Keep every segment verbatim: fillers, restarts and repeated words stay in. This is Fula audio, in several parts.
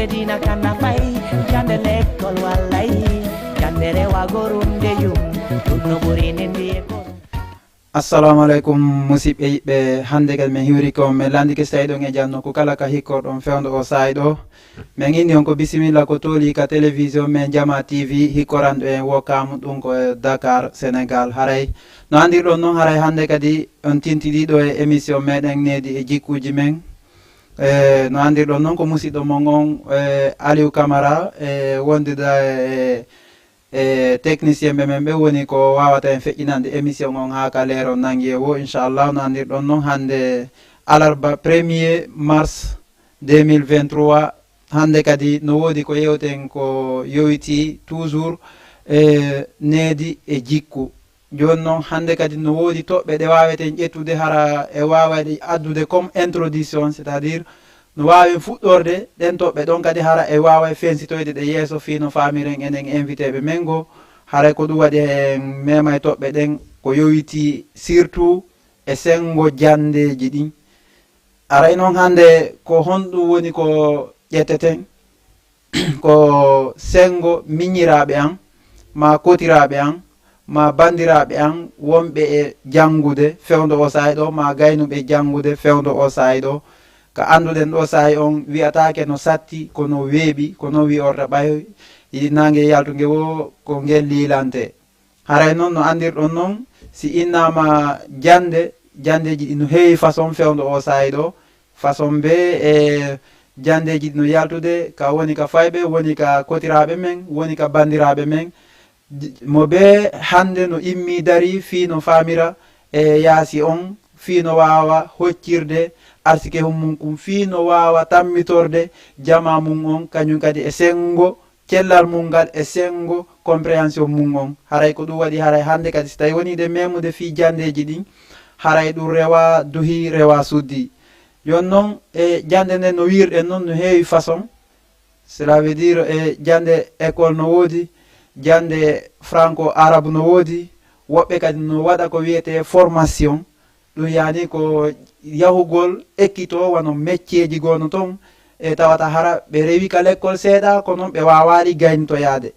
Dina kana fay, jande lekkol wallay, jande rewa gorum de yum, ɗum no ɓuri nindi e gorum. Assalamu aleykum, musidɓe yiɓɓe. Hannde kadi min hiwri ko min lanndike so tawi ɗon e janno ko kala ka hikkorɗon fewndo o saa'i ɗo. Min inni on ko bisimilla ko tooli ka télévision men Jama T V, hikkoranɗo en wokkamu ɗum ko e Dakar, Sénégal. Haray no anndirɗon noon, haray hannde kadi on tintiɗiɗo e émission meɗen Needi e Jikkuuji men. E, no anndirɗon noon ko musidɗo mon on, e, Aliou Camara, e, wondude e, e technicien ɓe men ɓe woni ko wawata en feƴƴinande émission on haa ka leeron nangi e wo, inchallah. No anndirɗon noon, hannde alarba premier mars deux mille vingt-trois, hannde kadi no woodi ko yewten ko yowiti toujours e needi e jikku. Jooni noon, hannde kadi no woodi toɓɓe ɗe waaweten ƴettude, hara e waawayɗe addude comme introduction, c'est-à-dire no waawen fuɗɗorde ɗen toɓɓe ɗon kadi, hara e waaway fensitoyde ɗe yeeso fii no faamiren enen invité ɓe men goo. Haray ko ɗum waɗi en meemay toɓɓe ɗen ko yowiti surtout e senngo janndeeji ɗin. Aray noon, hannde ko honɗum woni ko ƴetteten? Ko senngo miñiraaɓe an, maa kotiraaɓe an, maa banndiraaɓe an wonɓe e janngude fewndo oo saa'i ɗoo, maa gaynuɓe janngude fewndo oo saa'i ɗoo. Ka annduɗen ɗoo saa'i on, wi'ataake no satti, kono weeɓi, ko non wi'orta ɓay naange yaltunge woo ko ngel liilantee. Haray noon no anndirɗon noon, si innaama jannde, janndeeji ɗi no heewi façon fewndo oo saa'i ɗoo. Façon bee e janndeeji ɗi no yaltude, ka woni ka fayɓe, woni ka kotiraaɓe men, woni ka banndiraaɓe men. J-, mo bee hannde no immii darii fii no faamira e yaasi on, fii no waawa hoccirde arsike hun mum kun, fii no waawa tammitorde jamaa mum on, kañum kadi e senngo cellal mum ngal e senngo compréhension mum on. Haray ko ɗum waɗi, haray hannde kadi, si tawi woni ɗe meemude fii janndeeji ɗin, haray ɗum rewa duhi, rewa suddi. Jooni noon, e jannde nden, no wiirɗen noon, no heewi façon. Cela veut dire, e jannde école no woodi, jannde franco arabe no woodi, woɓɓe kadi no waɗa ko wiyetee formation. Ɗum yaani ko yahugol ekkitoo wano mecceeji goo no ton, e tawata hara ɓe rewi ka lekkol seeɗa, kono ɓe waawaali gaynitoyaade.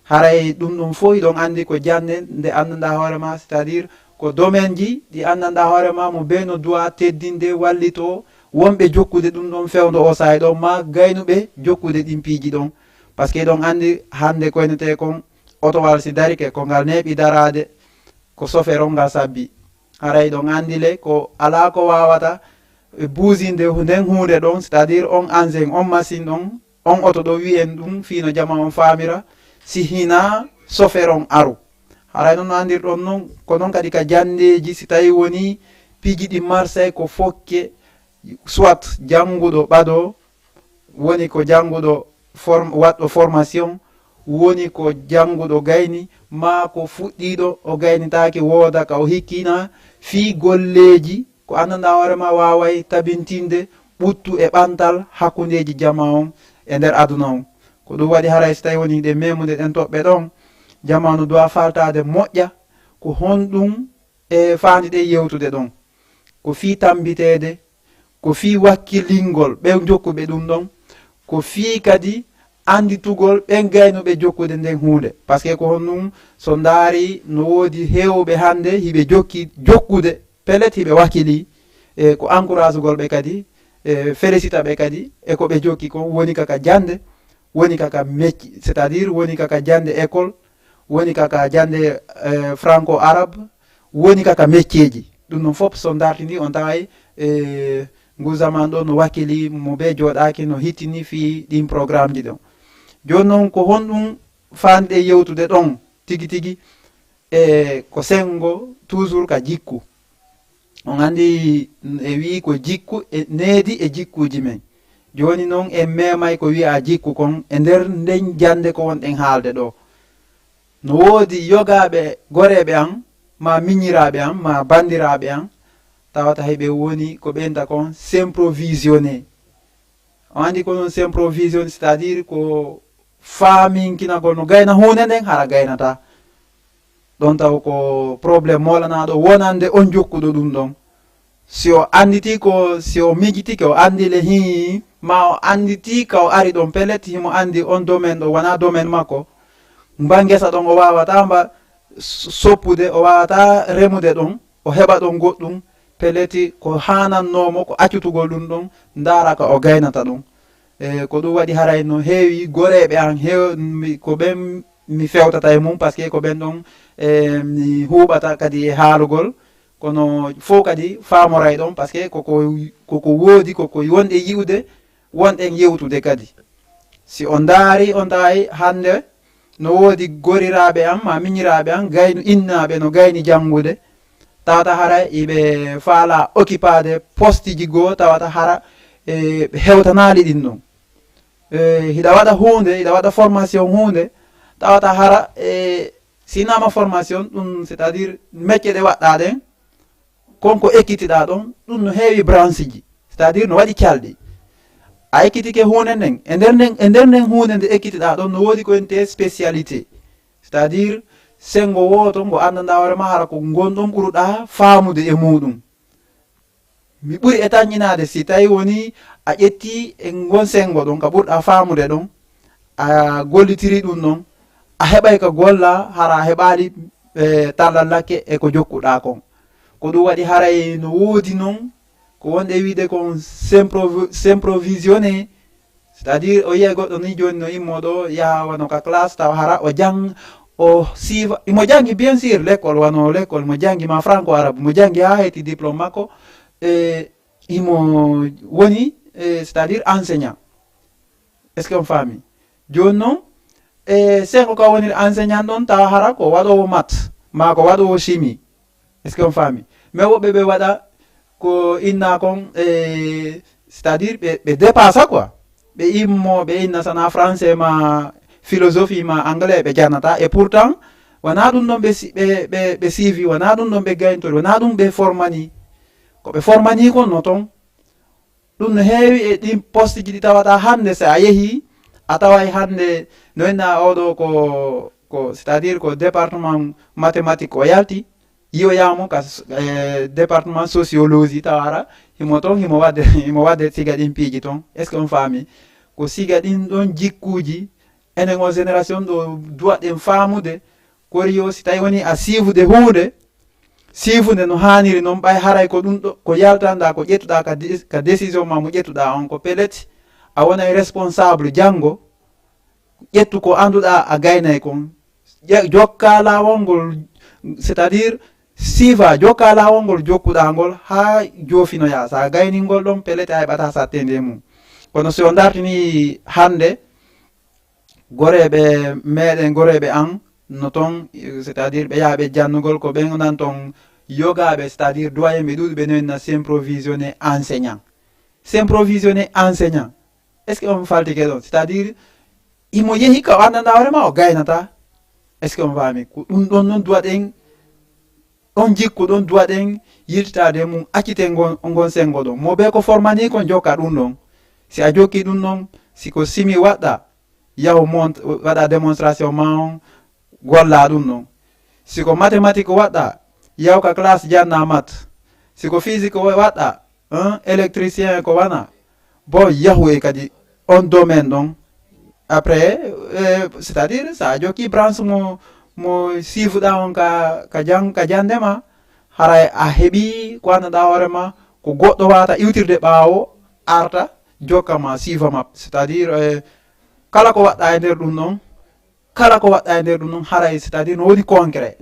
Haray ɗum ɗum fof hiɗon anndi ko jannde nde anndanɗaa hoore maa, c'est-à-dire ko domaine ji ɗi anndanɗaa hoore maa mo bee no duwaa teddinde, wallitoo wonɓe jokkude ɗum ɗon fewndo oo saa'i ɗoo, maa gaynuɓe jokkude ɗin piiji ɗon. Parce que hiɗon anndi hannde ko enetee kon, otowal si darike, ko ngal neeɓi daraade, ko soferon ngal sabbi. Haray ɗon anndi le ko alaa ko waawata buusinde hu-, nden huunde ɗon, c'est-à-dire on engin, on machine ɗon, on oto ɗon, wi'en ɗum fii no jamaa on faamira, si hinaa soferon aru. Haray non no anndirɗon non, ko non kadi ka janndeeji, si tawi woni piiji ɗi marsay ko fokke, soit jannguɗo ɓadoo, woni ko jannguɗo form-, waɗɗo formation, woni ko jannguɗo gayni, maa ko fuɗɗiiɗo, o gaynitaake, wooda ka o hikkina fii golleeji, ko anndanɗaa hoore maa waaway tabintinde ɓuttu e ɓantal hakkundeeji jamaa on e nder aduna on. Ko ɗum waɗi haray si tawi woni hiɗen meemude ɗen toɓɓe ɗon, jamaa no duwaa faaltaade moƴƴa, ko honɗum e faandi ɗen yewtude ɗon? Ko fii tambiteede, ko fii wakkilingol ɓen jokkuɓe ɗum ɗon, ko fii kadi annditugol ɓen gaynuɓe jokkude nden huunde. Parce que ko honɗum, so ndaari no woodi heewɓe hannde hiɓe jokki jokkude, pellet hiɓe wakkilii, e ko encouragugol ɓe kadi, e felisita ɓe kadi e ko ɓe jokki kon, woni ka ka jannde, woni ka ka mecci, c'est-à-dire woni ka ka jannde école, woni ka ka jannde, eh, franco arabe, woni ka ka mecceeji. Ɗum ɗon fof so dartini on taway, eh, ngu zaman ɗo no wakkili mo bee jooɗaaki no hittini fii ɗin programme ji ɗon. Jooni non ko honɗum faanɗe yewtude ɗon tigi tigi? E ko senngo toujours ka jikku. On anndi e wi'i ko jikku e needi e jikkuuji men. Jooni non en meemay ko wi'a jikku kon e nder nden jannde ko wonɗen haalde ɗo. No woodi yogaaɓe goreeɓe an, maa miñiraaɓe an, maa banndiraaɓe an, tawata heɓe woni ko ɓeynta kon s'improvisionner. On anndi ko non s'improvisionner, c'est-à-dire ko faaminkinagol no gayna huunde nden hara gaynataa. Ɗon taw ko problème moolanaaɗo wonande on jokkuɗo ɗum ɗon. Si o annditi ko, si o miijitike, o anndi le hii, ma o annditi ka o ari ɗon, pellet himo anndi on domaine ɗo wona domaine makko. Mba ngesa ɗon o waawata mba soppude, o waawata remude ɗon, o heɓa ɗon goɗɗum, pellet ko haanannoomo ko accutugol ɗum ɗon, ndaara ka o gaynata ɗon. E ko ɗum waɗi haray no heewi goreeɓe an, heew-, mi, ko ɓen mi fewtata e mum, parce que ko ɓen ɗon e mi huuɓata kadi e haalugol, kono fof kadi faamoray ɗon, parce que koko, koko woodi, koko wonɗe yi'ude, wonɗen yewtude kadi. Si on ndaari, on tawi hannde no woodi goriraaɓe am, ma miñiraaɓe am, gaynu innaaɓe no gayni janngude, tawata hara iɓe faala occupade postiji goo, tawata hara e ɓe hewtanaali ɗin ɗon. E, hiɗa waɗa huunde, hiɗa waɗa formation huunde, tawata hara e sinama formation ɗum, c'est-à-dire mecce ɗe waɗɗa ɗen, kon ko ekkitiɗa ɗon, ɗum no heewi branche ji, c'est-à-dire no waɗi calɗi. A ekkitike huunde nden, e nder nden, e nder nden huunde nde ekkitiɗa ɗon, no woodi ko wiyetee spécialité, c'est-à-dire senngo wooto ngo anndanɗa hoore ma, hara ko ngon ɗon ɓuruɗa faamude e muuɗum. Mi ɓuri e tanñinaade si tawi woni a ƴetti e ngon senngo ɗon, ka ɓurɗa faamude ɗon, a gollitiri ɗum ɗon, a heɓay ka golla, hara a heɓaali e tallallake e ko jokkuɗa kon. Ko ɗum waɗi haray no woodi non ko wonɗe wiide kon s'improvi-, s'improvisionner, c'est-à-dire o yiya goɗɗo ni jooni no immo ɗo yaha wano ka classe tawa hara o jang, o siifa, imo jangi bien sûr l'école, wano l'école mo jangi ma franco arabe, mo jangi ha heeti diplôme makko, e imo woni e c'est-à-dire enseignant. Est-ce que on faami? Jooni non e senngo ka woniri enseignant ɗon tawa hara ko waɗoowo maths ma ko waɗoowo chimie. Est-ce que on faami? Mais woɓɓe ɓe waɗa ko inna kon e c'est-à-dire ɓe, ɓe dépassa quoi. Ɓe immo ɓe inna sana français ma philosophie ma anglais ɓe janata, et pourtant wona ɗum ɗon ɓe si-, ɓe, ɓe, ɓe siifi, wona ɗum ɗon ɓe gayntori, wona ɗum ɓe formani. Ko ɓe formani kon no ton. Ɗum no heewi e ɗin postiji ɗi tawata hannde, si a yehi a taway hannde no inna oɗo ko, ko c'est-à-dire ko département mathématique o yalti, yiyoyamo ka s-, e département sociologie, tawa hara himo ton, himo wadde, himo wadde siga ɗin piiji ton. Est-ce que on faami? Ko siga ɗin ɗon jikkuuji, enen o génération ɗo duwaɗen faamude, kori yo si tawi woni a siifude huunde, siifude no haaniri non, ɓay haray ko ɗum ɗo, ko yaltanɗa, ko ƴettuɗa ka dé-, ka décision ma mo ƴettuɗa on, ko pellet a wonay responsable janngo, ƴettu ko annduɗa a gaynay kon. Ƴe-, jokka laawol ngol, c'est-à-dire, siifa, jokka laawol ngol jokkuɗa ngol haa joofinoya. Sa gayningol ɗon, pellet a heɓata sattende mum. Kono si on dartini hannde, goreeɓe meɗen, goreeɓe an, no ton, c'est-à-dire ɓe yaha ɓe jannugol, ko ɓen nan ton yogaaɓe, c'est-à-dire doyen ɓe ɗuuɗi ɓe noon na s'improvisionner enseignant. S'improvisionner enseignant. Est-ce que on faltike ɗon? C'est-à-dire, imo yehi ka o anndanɗa hoore ma, o gaynata. Est-ce que on faami? Ko ɗum ɗon non duwaɗen, ɗon jikku ɗon duwaɗen yiltitaade mum, acciten ngon, ngon senngo ɗon. Mo be ko formani kon jokka ɗum ɗon. Si a jokki ɗum ɗon, si ko simi waɗɗa, yahu mont-, waɗa démonstration ma on, golla ɗum ɗon. Si ko mathématique waɗɗa, yahu ka classe janna maths. Si ko physique wa-, waɗɗa, hein, électricien ko wana, bon, yahu e kadi on domaine ɗon. Après, euh, c'est-à-dire, sa a jokki branche mo, mo siifuɗa on ka, ka jan-, ka jannde ma, haray a heɓi ko annduɗa hoore ma, ko goɗɗo wata iwtirde ɓaawo, arta, jokka ma, siifa ma. C'est-à-dire, euh, kala ko waɗɗa e nder ɗum ɗon, kala ko waɗɗa e nder ɗum ɗon, haray, c'est-à-dire, no woni concret.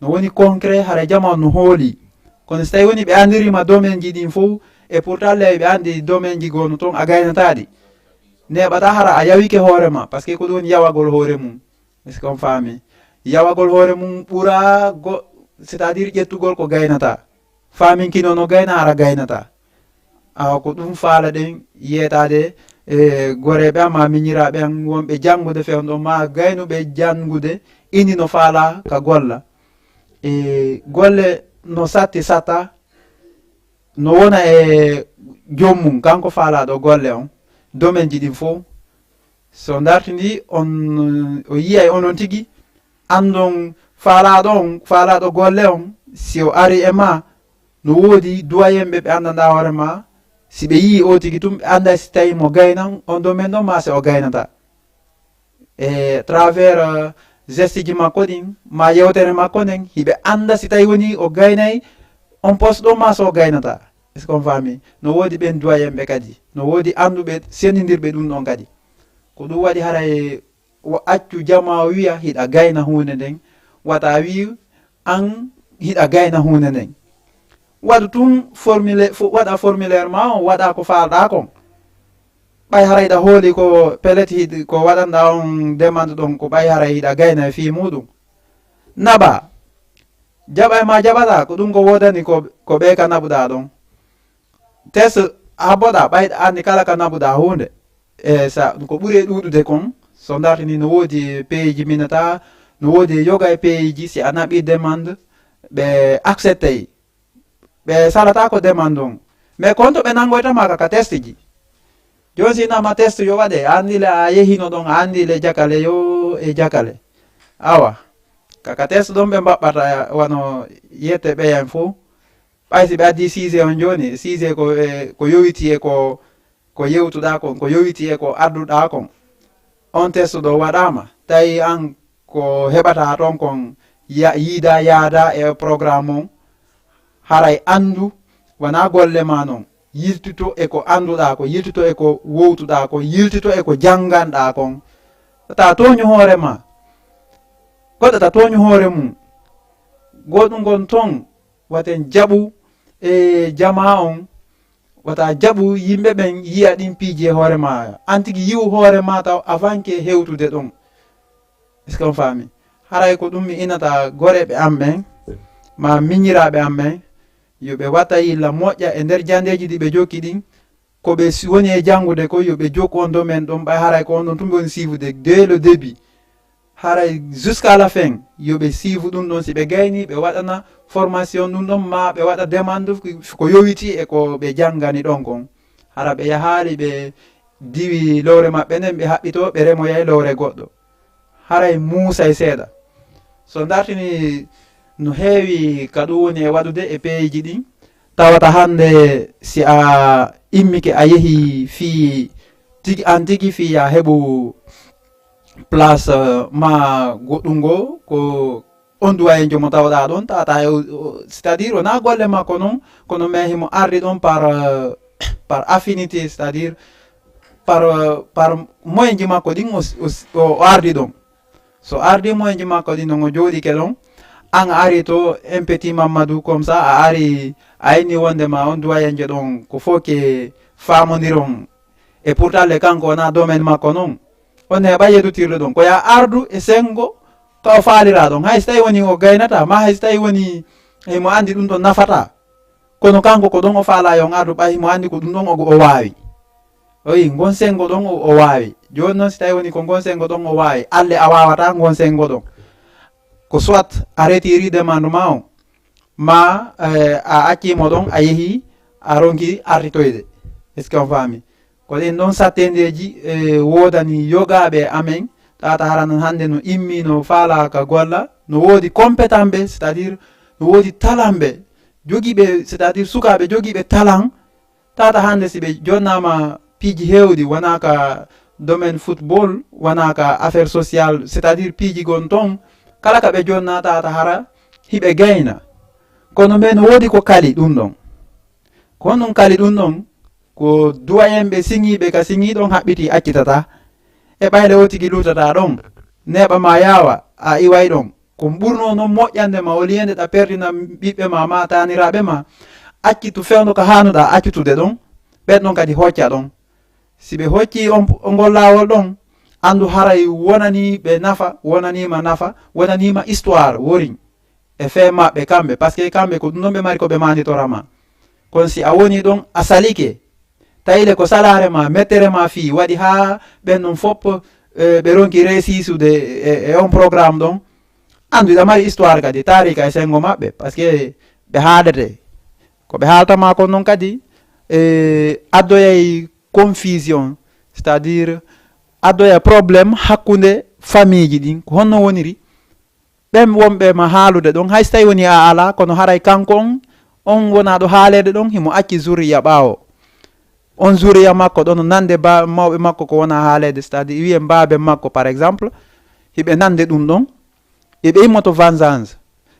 No woni concret, haray jamaanu no hooli. Kono si tawi woni ɓe anndirima domaine ji ɗin fof, et pourtant ley ɓe anndi domaine ji goo no ton a gaynataɗi. Neeɓata hara a yawike hoore ma, parce que ko ɗum woni yawagol hoore mum. Est-ce que on faami? Yawagol hoore mum ɓura go-, c'est-à-dire ƴettugol ko gaynata. Faaminkino no gayna hara gaynata. Awa ko ɗum faalaɗen yeetaade e goreeɓe am, ma miñiraaɓe am wonɓe janngude fewndo, ma gaynuɓe janngude, ini no faala ka golla. E golle no satti satta, no wona e joom mum, kanko faalaaɗo golle on, domaine ji ɗin fof. So dartidi, on, o yiyay onon tigi, anndon faalaaɗo on, faalaaɗo golle on, si o ari e ma, no woodi doyen ɓe ɓe anndanɗa hoore ma, Si ɓe yii o tigi tun, ɓe annda si tawi mo gaynan on domaine ɗon, maa si o gaynata. E travers, euh, geste ji makko ɗin, maa yewtere makko nden, hiɓe annda si tawi woni o gaynay on poste ɗon, maa si o gaynata. Est-ce qu'on faami? No woodi ɓen doyen ɓe kadi. No woodi annduɓe senndindirɓe ɗum ɗon kadi. Ko ɗum waɗi haray o accu jamaa o wiya hiɗa gayna huunde nden. Wata wi'u an hiɗa gayna huunde nden. Waɗu tun formulaire, fo-, waɗa formulaire ma on, waɗa ko faalɗaa kon. Ɓay haray ɗa hooli ko pellet hiɗ-, ko waɗanɗaa on demande ɗon, ko ɓay haray hiɗa gayna e fii muuɗum. Naɓa. Jaɓay ma jaɓataa, ko ɗum ko woodani ko, ko ɓee ka naɓuɗaa ɗon. Test habboɗaa, ɓay ɗa anndi kala ka naɓuɗaa huunde. E sa, ko ɓuri e ɗuuɗude kon, so dartini no woodi pays ji minata, no woodi yoga e pays ji, si a naɓi demande, ɓe acceptay. Ɓe salata ko demande on. Mais kon to ɓe nangoyta ma ka, ka test ji. Jooni si nama test yo waɗe, a anndi le a yehino ɗon, a anndi le jakale yo e jakale. Awa, ka, ka test ɗon ɓe mbaɓɓata wano yette ɓeyan fof. Ɓay si ɓe addi sujet on jooni, sujet ko, e, ko yowiti e ko, ko yewtuɗaa kon, ko yowiti e ko adduɗaa kon. On test ɗo waɗaama, tawi an ko heɓata ton kon ya-, yiida yaada e programme on, haray anndu wonaa golle ma non. Yiltito e ko annduɗaa ko, yiltito e ko wowtuɗaa ko, yiltito e ko jannganɗaa kon. Ta tooñu hoore ma. Goɗɗo ta tooñu hoore mum. Goɗɗum ngon ton, waten jaɓu e jamaa on, wata jaɓu yimɓe ɓen yi'a ɗin piiji e hoore ma. An tigi yi'u hoore ma taw avant que hewtude ɗon. Est-ce que on faami? Haray ko ɗum mi inata goreeɓe am ɓen, ma miñiraaɓe am ɓen, yo ɓe watta yilla moƴƴa e nder jandeeji ɗi ɓe jokki ɗin, ko ɓe si-, woni e janngude ko, yo ɓe jokku on domaine ɗon, ɓay haray ko on ɗon tun ɓe woni suivre dès le début. Haray jusqu'à la fin, yo ɓe suivre ɗum ɗon, si ɓe gayni, ɓe waɗana formation ɗum ɗon, ma ɓe waɗa demande ko, ko yowiti e ko ɓe janngani ɗon kon. Hara ɓe yahaali, ɓe diwi lowre maɓɓe nden, ɓe haɓɓito, ɓe remoyay lowre goɗɗo. Haray muusay seeɗa. So dartini no heewi ka ɗum woni e waɗude e peeji ɗin, tawata hannde si a immike a yehi fii tigi, an tigi fii ya heɓu place, eh, ma goɗɗum ngo, ko on duwayenjo mo tawɗaa ɗon, tawata e o, o, c'est-à-dire wonaa golle makko non, kono mais himo ardi ɗon par, eh, par affinité, c'est-à-dire par, eh, par moyen ji makko ɗin o, o, o, o ardi ɗon. So ardi moyen ji makko ɗin ɗon, o jooɗike ɗon, an a ari to M P T Mamadou, comme ça a ari, a inni wonde ma on duwayenjo ɗon ko fof ke faamondiron. E pourtant le kanko wonaa domaine makko non. On heɓa yeddutirde ɗon. Ko ya ardu e sengo ka o faalira ɗon. Hay si tawi woni o gaynata, ma hay si tawi woni himo anndi ɗum ɗon nafata. Kono kanko ko ɗon o faala yo on ardu, ɓay himo anndi ko ɗum ɗon o, o waawi. O yi, ngon sengo ɗon o, o waawi. Jooni noon si tawi woni ko ngon sengo ɗon o waawi, alle a waawata ngon sengo ɗon. Ko soit a retiri demande ma on, ma, eh, a accimo ɗon, a yehi, a ronki artitoyde. Est-ce que on faami? Ko ɗen ɗon sattendeeji, eh, woodani yogaaɓe amen, tawata hara non hannde no immi, no faala ka golla, no woodi compétent ɓe, c'est-à-dire no woodi talent ɓe, jogiiɓe, c'est-à-dire sukaaɓe jogiiɓe talent, tawata hannde si ɓe jonnaama piiji heewɗi, wonaa ka domaine football, wonaa ka affaire sociale, c'est-à-dire piiji gon ton, kala ka ɓe jonnaa tawata hara hiɓe gayna. Kono mais no woodi ko kali ɗum ɗon. Ko honɗum kali ɗum ɗon? Ko duwayen ɓe siŋiiɓe ka siŋii ɗon haɓɓitii accitata. E ɓayle o tigi luutata ɗon. Neeɓa ma yaawa, a iway ɗon. Ko ɓurno non moƴƴande ma, o liyende ɗa perdina ɓiɓɓe ma, ma taaniraaɓe ma. Accitu fewndo ka haanuɗa accutude ɗon. Ɓen ɗon kadi hocca ɗon. Si ɓe hocci on, on ngol laawol ɗon, anndu haray wonanii ɓe nafa, wonanii ma nafa, wonanii ma histoire, worin. E fee maɓɓe kamɓe, parce que kamɓe ko ɗum ɗon ɓe mari ko ɓe maanditora ma. Kono si a woni ɗon, a salike, tawi le ko salaare ma, mettere ma fii, waɗi haa ɓen ɗon fop, eh, ɓe ronki reesiisude e, e on programme ɗon. Anndu hiɗa mari histoire kadi, taarika e senngo maɓɓe, parce que ɓe haalete. Ko ɓe haalta ma kon non kadi, eh, addoyay confusion, c'est-à-dire addoya problème hakkunde famille ji ɗin. Ko honno woniri? Ɓen wonɓe ma haalude ɗon, hay so tawi woni a alaa, kono haray kanko on, on wonaaɗo haaleede ɗon, himo acci zurriya ɓaawo. On zuriya makko ɗon no nande ba mawɓe makko ko wona haaleede, c'est-à-dire wiyen baabe makko par exemple, hiɓe nande ɗum ɗon, hiɓe immoto vengeance.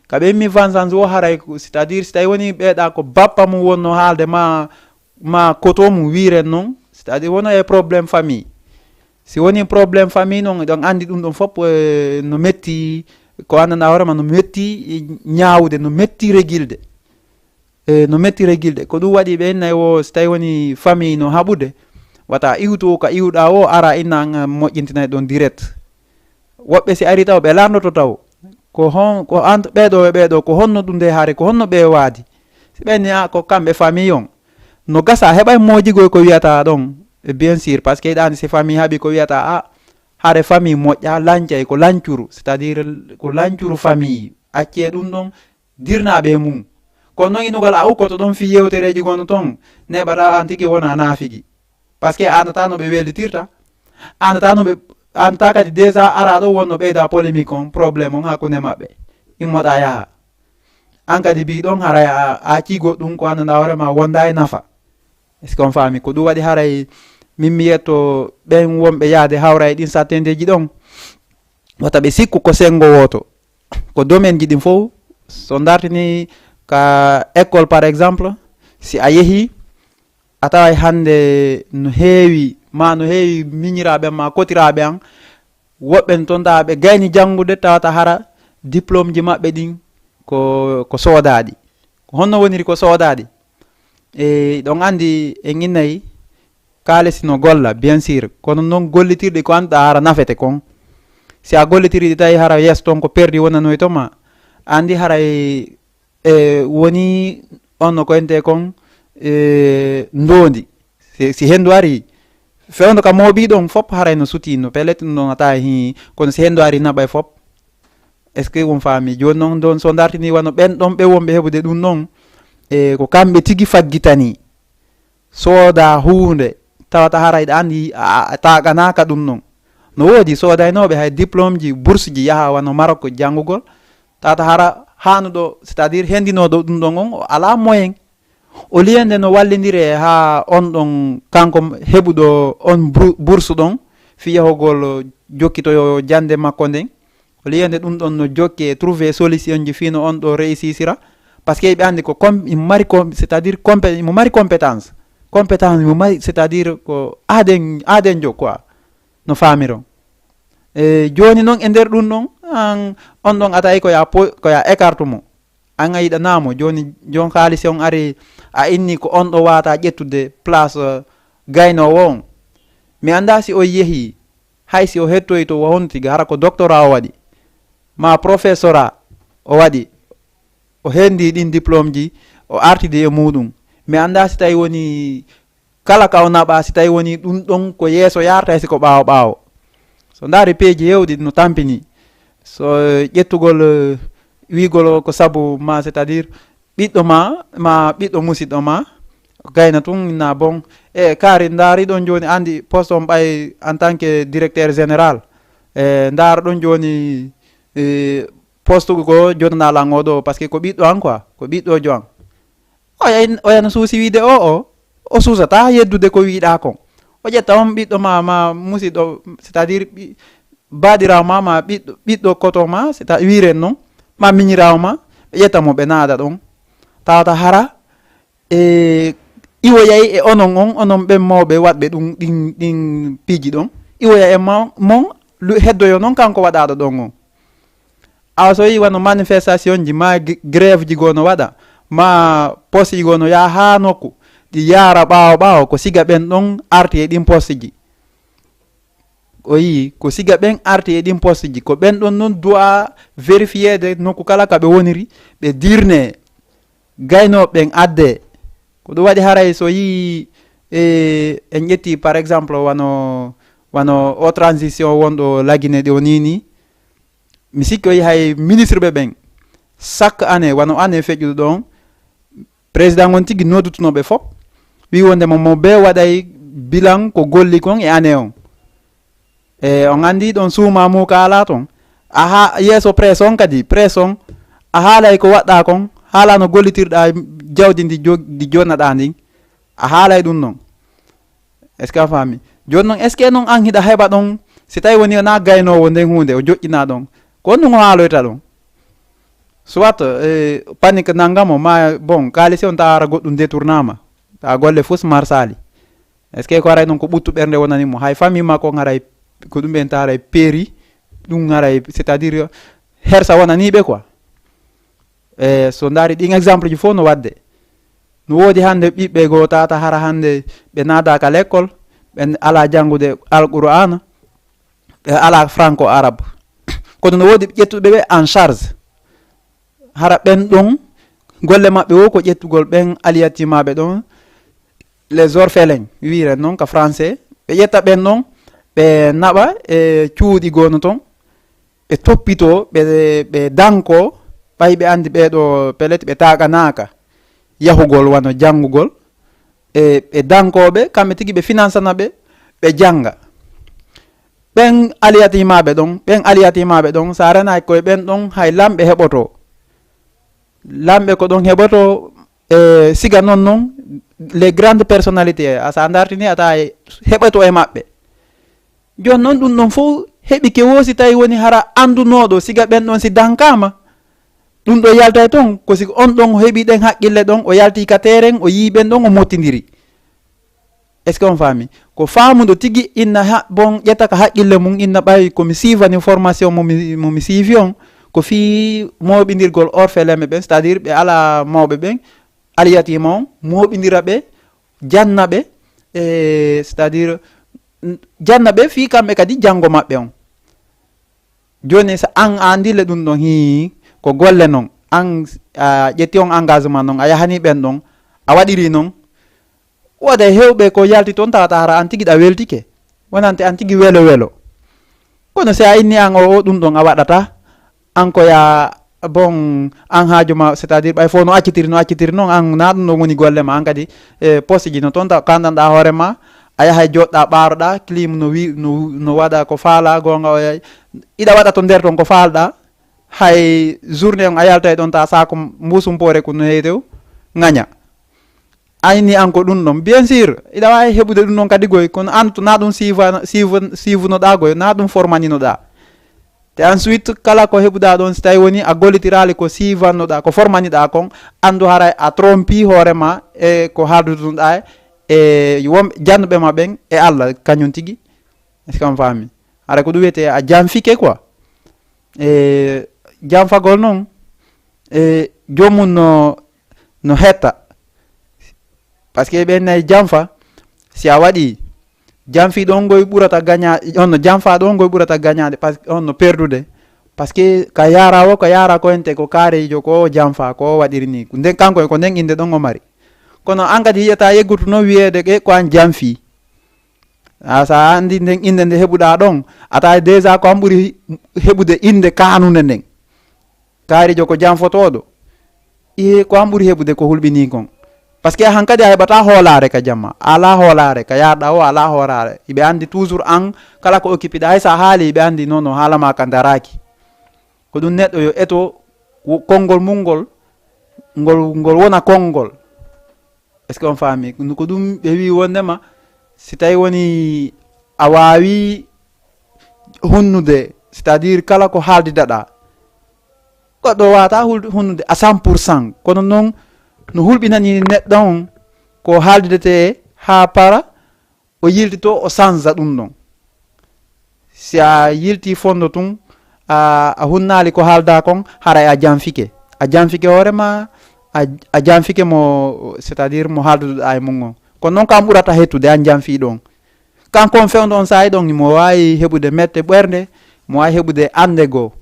Ka ɓe immi vengeance wo haray, c'est-à-dire si tawi woni ɓeeɗa ko bappa mum wonno haalde ma, ma koto mum wiren noon, c'est-à-dire wono e problème famille. Si woni problème famille noon, ɗon anndi ɗum ɗon fof, eh, no metti, ko anndanɗaa hoore ma no metti ñaawude, no metti regilde. E no metti regilde. Ko ɗum waɗi ɓe innay wo, si tawi woni famille no haɓude, wata iwtu o ka iwɗa o, ara inna an moƴƴintinay ɗon direct. Woɓɓe si ari taw, ɓe landoto taw. Ko hon, ko ant-, ɓeeɗo e ɓeeɗo, ko honno ɗum nde haare, ko honno ɓe waadi? Si ɓe ni, a, ko kamɓe famille on. No gasa, heɓay mojigoy ko wiyata ɗon. E bien sûr, parce que ɗani si famille haɓi ko wiyata, a, haare famille moƴƴa, lancay ko lancuru, c'est-à-dire ko lancuru famille. Accee ɗum ɗon, dirnaaɓe e mum. Kono noon inugol a ukkoto ɗon fii yewtereeji gonno toon, neɓataa aan tigi wona naafigi. Parce que a andataa no ɓe wellitirta. A andataa no ɓe, a andataa kadi déjà araa ɗo wonno ɓeyda polémique on, problème on hakkunde maɓɓe. Immoɗaa yaha. Aan kadi mbii ɗon haray a, a accii goɗɗum ko anndanɗaa hoore ma wondaa e nafa. Est-ce que on faami? Ko ɗum waɗi haray min mi yetto ɓen wonɓe yahde hawra e ɗin sattendeeji ɗon. Wata ɓe sikku ko senngo wooto. Ko domaine ji ɗin fof, so dartini ka école par exemple, si a yehi, a taway hannde no heewi, ma no heewi miñiraaɓe am, ma kotiraaɓe am, woɓɓe no toon tawa ɓe gayni janngude, tawata hara diplôme ji maɓɓe ɗin ko, ko soodaaɗi. Ko honno woniri ko soodaaɗi? E, ɗon anndi en innay kaalisi no golla, bien sûr, kono noon gollitirɗi ko annduɗaa hara nafete kon. Si a gollitiri ɗi tawi hara yeeso toon ko perdi wonanoyto ma, anndi haray, e, woni on no ko ente kon, e, ndoondi. Si, si henndu ari, fewndo ka moobii ɗon fop haray no sutii no pellet ɗum ɗon a tawa hi, kono si henndu ari naɓay fop. Est-ce que on faami? Jooni noon ɗon so dartini wano ɓen ɗon ɓe wonɓe heɓude ɗum ɗon, e, ko kamɓe tigi faggitanii. Sooda huunde, tawata haray ɗa anndi a, a, a taaganaka ɗum ɗon. No woodi soodaynooɓe hay diplôme ji, bourse ji, yaha wano Maroc janngugol, tawata hara haanuɗo, c'est-à-dire hendinooɗo ɗum ɗon on, o alaa moyen. Au lieu nde no wallindire haa on ɗon, kanko heɓuɗo on bru-, bourse ɗon, fii yahugol jokkitoyo jannde makko nden, au lieu nde ɗum ɗon no jokke e trouver solution ji fii no on ɗo réussisira. Parce que ɓe anndi ko com-, imo mari com-, c'est-à-dire compé-, imo mari compétence. Compétence imo mari, c'est-à-dire ko aaden, aaden jo quoi, no faamiron. E jooni noon e nder ɗum ɗon, an, on ɗon a tawi ko ya po-, ko ya écarte mo. An a yiɗanaa mo. Jooni, jooni kaalisi on ari, a inni ko on ɗo waata ƴettude place, eh, gaynoowo on. Mi anndaa si o yehi, hay si o hettoyi to, wo honno tigi, hara ko doctorat o waɗi, ma professorat o waɗi, o hendi ɗin diplôme ji, o artidi e muuɗum. Mi anndaa si tawi woni kala ka o naɓa, si tawi woni ɗum ɗon ko yeeso yarta, si ko ɓaawo ɓaawo. So ndaari peeji heewɗi no tampini. So ƴettugol, eh, wiigol ko sabu ma, c'est-à-dire ɓiɗɗo ma, ma ɓiɗɗo musiɗɗo ma, gayna tun na bon. E kaari ndaari ɗon jooni, anndi poste on ɓay en tant que directeur général. E ndaara ɗon jooni, e poste ko jonnanaa lan o ɗo, parce que ko ɓiɗɗo an quoi, ko ɓiɗɗo jo an. Oya, oya no suusi wiide o, o, o suusataa yeddude ko wiiɗaa kon. O ƴetta on ɓiɗɗo ma, ma musiɗɗo, c'est-à-dire ɓi-, baaɗiraawo ma, ma ɓiɗɗo, ɓiɗɗo koto ma, c'est-à-, wiiren non, ma miñiraawo ma, ɓe ƴetta mo ɓe naada ɗon. Tawata hara, e, iwoyay e onon on, onon ɓen mawɓe waɗɓe ɗum, ɗin, ɗin piiji ɗon. Iwoyay e ma-, mon, lu-, heddoyo non kanko waɗaaɗo ɗon on. Awa so yi wano manifestation ji, ma g-, grève ji goo no waɗa, ma poste ji goo no yaha haa nokku, ɗi yaara ɓaawo ɓaawo, ko siga ɓen ɗon arti e ɗin poste ji. O yi, ko siga ɓen arti e ɗin poste ji, ko ɓen ɗon non doit vérifier de nokku kala ka ɓe woniri, ɓe dirne gaynooɓe ɓen adde. Ko ɗum waɗi haray so yi, e, en ƴetti par exemple wano, wano o transition wonɗo Lagine ɗo ni ni, mi sikki o yi hay ministre ɓe ɓen, chaque année, wano année feƴƴuɗo ɗon, président on tigi noddutuno ɓe fof, wi wonde mo, mo be waɗay bilan ko golli kon e année on. E, on anndi ɗon suuma mu kaala ton. A ha-, yeeso presse on kadi, presse on, a haalay ko waɗɗa kon, haala no gollitirɗa jawdi ndi jo-, ndi jonnaɗa ndin. A haalay ɗum non. Est-ce que a faami? Jooni noon, est-ce que noon aan hiɗa heɓa ɗon, si tawi woni na gaynoowo nden huunde, o joƴƴina ɗon, ko honɗum o haaloyta ɗon? Soit, eh, panique nanngamo, ma bon, kaalisi on tawa hara goɗɗum détournama, tawa golle fus marsaali. Est-ce que ko haray noon ko ɓuttu ɓernde wonani mo? Hay famille makko on haray ko ɗum ɓen tawa haray peeri, ɗum haray, c'est-à-dire, hersa wonani ɓe quoi. E so ndaari ɗin exemple ji fof no waɗde. No woodi hannde ɓiɓɓe goo tawata hara hannde ɓe naadaaka l'école, ɓe alaa janngude Alqur'aana, ɓe alaa franco arabe. Kono no woodi ƴettuɓe ɓe en charge. Hara ɓen ɗon, golle maɓɓe wo ko ƴettugol ɓen aliyatiimaaɓe ɗon, les orphelins, wiiren noon ka français. Ɓe ƴetta ɓen ɗon, ɓe naɓa e cuuɗi goo no ton, ɓe toppitoo, ɓe, ɓe dankoo, ɓay ɓe anndi ɓee ɗoo pellet ɓe taaƙanaaka yahugol wano janngugol, e ɓe dankoo ɓe, kamɓe tigi ɓe finansana ɓe, ɓe jannga. Ɓen aliyatiimaaɓe ɗon, ɓen aliyatiimaaɓe ɗon, so a renaaki koye ɓen ɗon, hay lamɓe heɓotoo. Lamɓe ko ɗon heɓotoo, e siga non non, les grandes personnalités, a so a ndartini, a tawa heɓotoo e maɓɓe. Jooni noon, ɗum ɗon fof heɓike woo, si tawi woni hara anndunooɗo, siga ɓen ɗon si dankaama, ɗum ɗo yaltay toon, ko si on ɗon o heɓi ɗen haqqille ɗon, o yalti ka terrain, o yii ɓen ɗon, o mottindiri. Est-ce que on faami? Ko faamuɗo tigi inna ha, bon, ƴetta ka haqqille mum, inna ɓay ko mi siifani formation mo mi, mo mi siifi on, ko fii mooɓindirgol orphelin ɓe ɓen, c'est-à-dire ɓe alaa mawɓe ɓen, aliyatiima on, mooɓindira ɓe, janna ɓe, e, c'est-à-dire, n-, janna ɓe fii kamɓe kadi janngo maɓɓe on. Jooni, so an a anndii le ɗum ɗon, hii, ko golle non, an a ƴetti on engagement non, a yahanii ɓen ɗon, a waɗirii non, wooda e heewɓe ko yalti toon, tawata hara an tigi ɗa weltike, wonante an tigi welo welo. Kono si a inni an o, o ɗum ɗon a waɗataa, an ko ya, bon, an haaju ma, c'est-à-dire ɓay fof no accitiri, no accitiri noon, an na ɗum ɗon woni golle ma, an kadi, e, poste ji no toon, taw kandanɗa hoore ma, a yahay jooɗɗa ɓaaroɗa, clim no wi-, no, no waɗa ko faala, goonga o yay, iɗa waɗa to nder toon ko faalɗa, hay journée on a yaltay ɗon ta saako mbuusum poore kun no heytew, ŋaña. Ayni an ko ɗum ɗon. Bien sûr, iɗa waawi heɓude ɗum ɗon kadi goy, kono an to na ɗum siifa-, siifa-, siifunoɗa goy, na ɗum formaninoɗa. Te ensuite, kala ko heɓuɗa ɗon, si tawi woni a gollitiraali ko siifannoɗa, ko formaniɗa kon, andu haray a trompi hoore ma e ko haaldunoɗa e won jannuɓe ma ɓen e Allah kañum tigi. Est-ce que on faami? Haray ko ɗum wiyetee a janfike quoi. E janfagol noon, e joomum no, no hetta. Parce que ɓen nay janfa, si a waɗi, janfi ɗon ngoy ɓurata gaña-, on no janfa ɗon ngoy ɓurata gañaade, parce que on no perdude. Parce que ka yaara o, ka yaara ko ente ko kaarejo ko o janfa, ko o waɗiri ni. Nden kanko ko nden innde ɗon o mari. Kono an kadi yiyata yeggutu no wiyeede e ko an janfi. A, so a anndi nden innde nde heɓuɗaa ɗon, a tawa déjà ko an ɓuri heɓude innde kaanunde nden. Kaarijo ko janfotooɗo. Iye, ko an ɓuri heɓude ko hulɓinii kon. Parce que hankadi a heɓataa hoolaare ka jamma. A alaa hoolaare ka yaarɗaa o, a alaa hoolaare. Iɓe anndi toujours an, kala ko occupiɗaa, hay so a haali, iɓe anndi non, non, haala maa ka daraaki. Ko ɗum neɗɗo yo eto wo-, konngol mum ngol, ngol, ngol wona konngol. Est-ce que on faami? Ko ɗum ɓe wi wondema, si tawi woni a waawi hunnude, c'est-à-dire kala ko haaldidaɗa, goɗɗo waata hul-, hunnude à cent pour cent. Kono noon, no hulɓinani neɗɗo on ko haaldidete haa para, o yiltito, o sansa ɗum ɗon. Si a yilti fondo tun, a, a hunnaali ko haalda kon, haray a janfike. A janfike hoore ma, a, a janfike mo, c'est-à-dire mo haalduɗa e mum on. Kono noon kam ɓurata hettude, an janfi ɗon. Kanko on fewndo on saa'i ɗon, mo waawi heɓude mette ɓernde, mo waawi heɓude annde goo.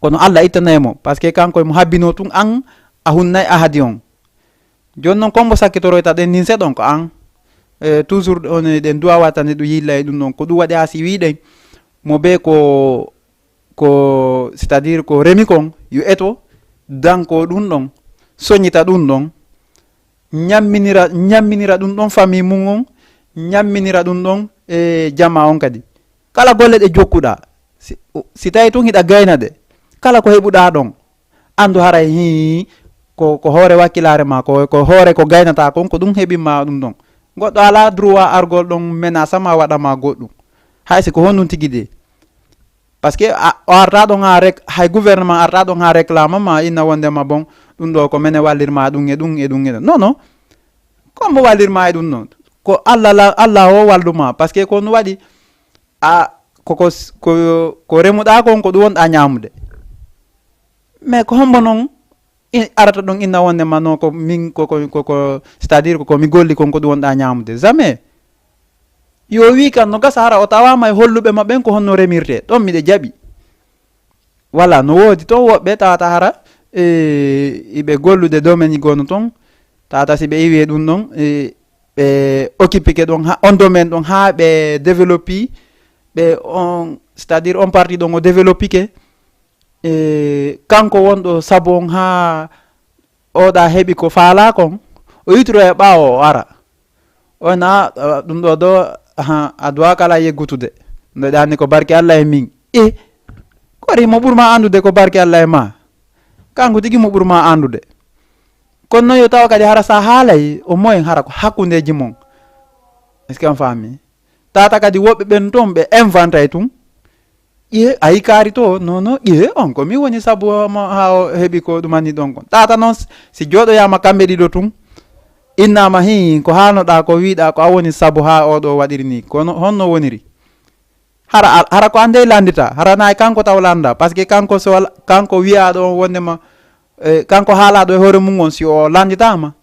Kono Allah ittanay mo, parce que kanko mo habbino tun, an a hunnay ahadi on. Jooni noon, kombo sakkitoroyta ɗen nin seɗon ko an. E, toujours ɗon e ɗen duwa wattande ɗum yilla e ɗum ɗon. Ko ɗum waɗi haa si wiɗen mo be ko, ko, c'est-à-dire ko remi kon, yo eto, danko ɗum ɗon, soñita ɗum ɗon, ñamminira, ñamminira ɗum ɗon famille mum on, ñamminira ɗum ɗon e jama on kadi. Kala golle ɗe jokkuɗa, si, si tawi tun hiɗa gayna ɗe, kala ko heɓuɗa ɗon, andu haray hii, ko, ko hoore wakkilaare ma, ko, ko hoore ko gaynata kon, ko ɗum heɓin ma ɗum ɗon. Goɗɗo alaa droit argol ɗon menace ma, waɗa ma goɗɗum. Hay si ko honɗum tigi de. Parce que a, o arta ɗon ha rek, hay gouvernement arta ɗon ha réclame ma, inna wonde ma bon, ɗum ɗo ko mene wallir ma ɗum e ɗum e ɗum e ɗum. Non, non. Ko mo wallir ma e ɗum non. Ko Allah la, Allah o wallu ma. Parce que ko no waɗi a, koko, ko, ko remuɗa kon, ko ɗum wonɗa ñamude. Mais ko hombo non i-, arata ɗon inna wonde ma non ko min, ko, ko, ko, ko, c'est-à-dire ko, ko mi golli kon, ko ɗum wonɗa ñamude. Jamais. Yo wi kan no gasa hara o tawama e holluɓe ma ɓen ko honno remirte. Ɗon miɗe jaɓi. Voilà, no woodi toon woɓɓe tawata hara, e, iɓe gollude domaine gono toon. Tawata si ɓe iwi e ɗum ɗon, e, ɓe occupike ɗon ha, on domaine ɗon ha ɓe développi, ɓe on, c'est-à-dire on partie ɗon o développike. E, kanko wonɗo sabu on ha oɗa heɓi ko faala kon, o yitiro e ɓaawo o ara. On a, a, ɗum ɗo do, aha, a duwa kala yeggutude. Nde ɗani ko barke Allah e min. E, kori mo ɓurma andude ko barke Allah e ma. Kanko tigi mo ɓurma andude. Kono non yo tawa kadi hara sa haalay o moyen hara ko hakkundeji mon. Est-ce que on faami? Tata kadi woɓɓe ɓen toon ɓe inventay tun. Ƴiye, a yikaari to, non, non, ƴiye, on ko min woni sabu mo ha o heɓi ko ɗum anni ɗon kon. Tata noon, si jooɗoyama kamɓe ɗiɗo tun, innama hi, ko haalnoɗa ko wiɗa ko a woni sabu ha oɗo waɗiri ni. Kono honno woniri? Hara, hara ko ande landita, hara nayi kanko taw landa, parce que kanko so wala, kanko wiyaɗo on wondema, eh, kanko haalaɗo e hoore mum on, si o landitama,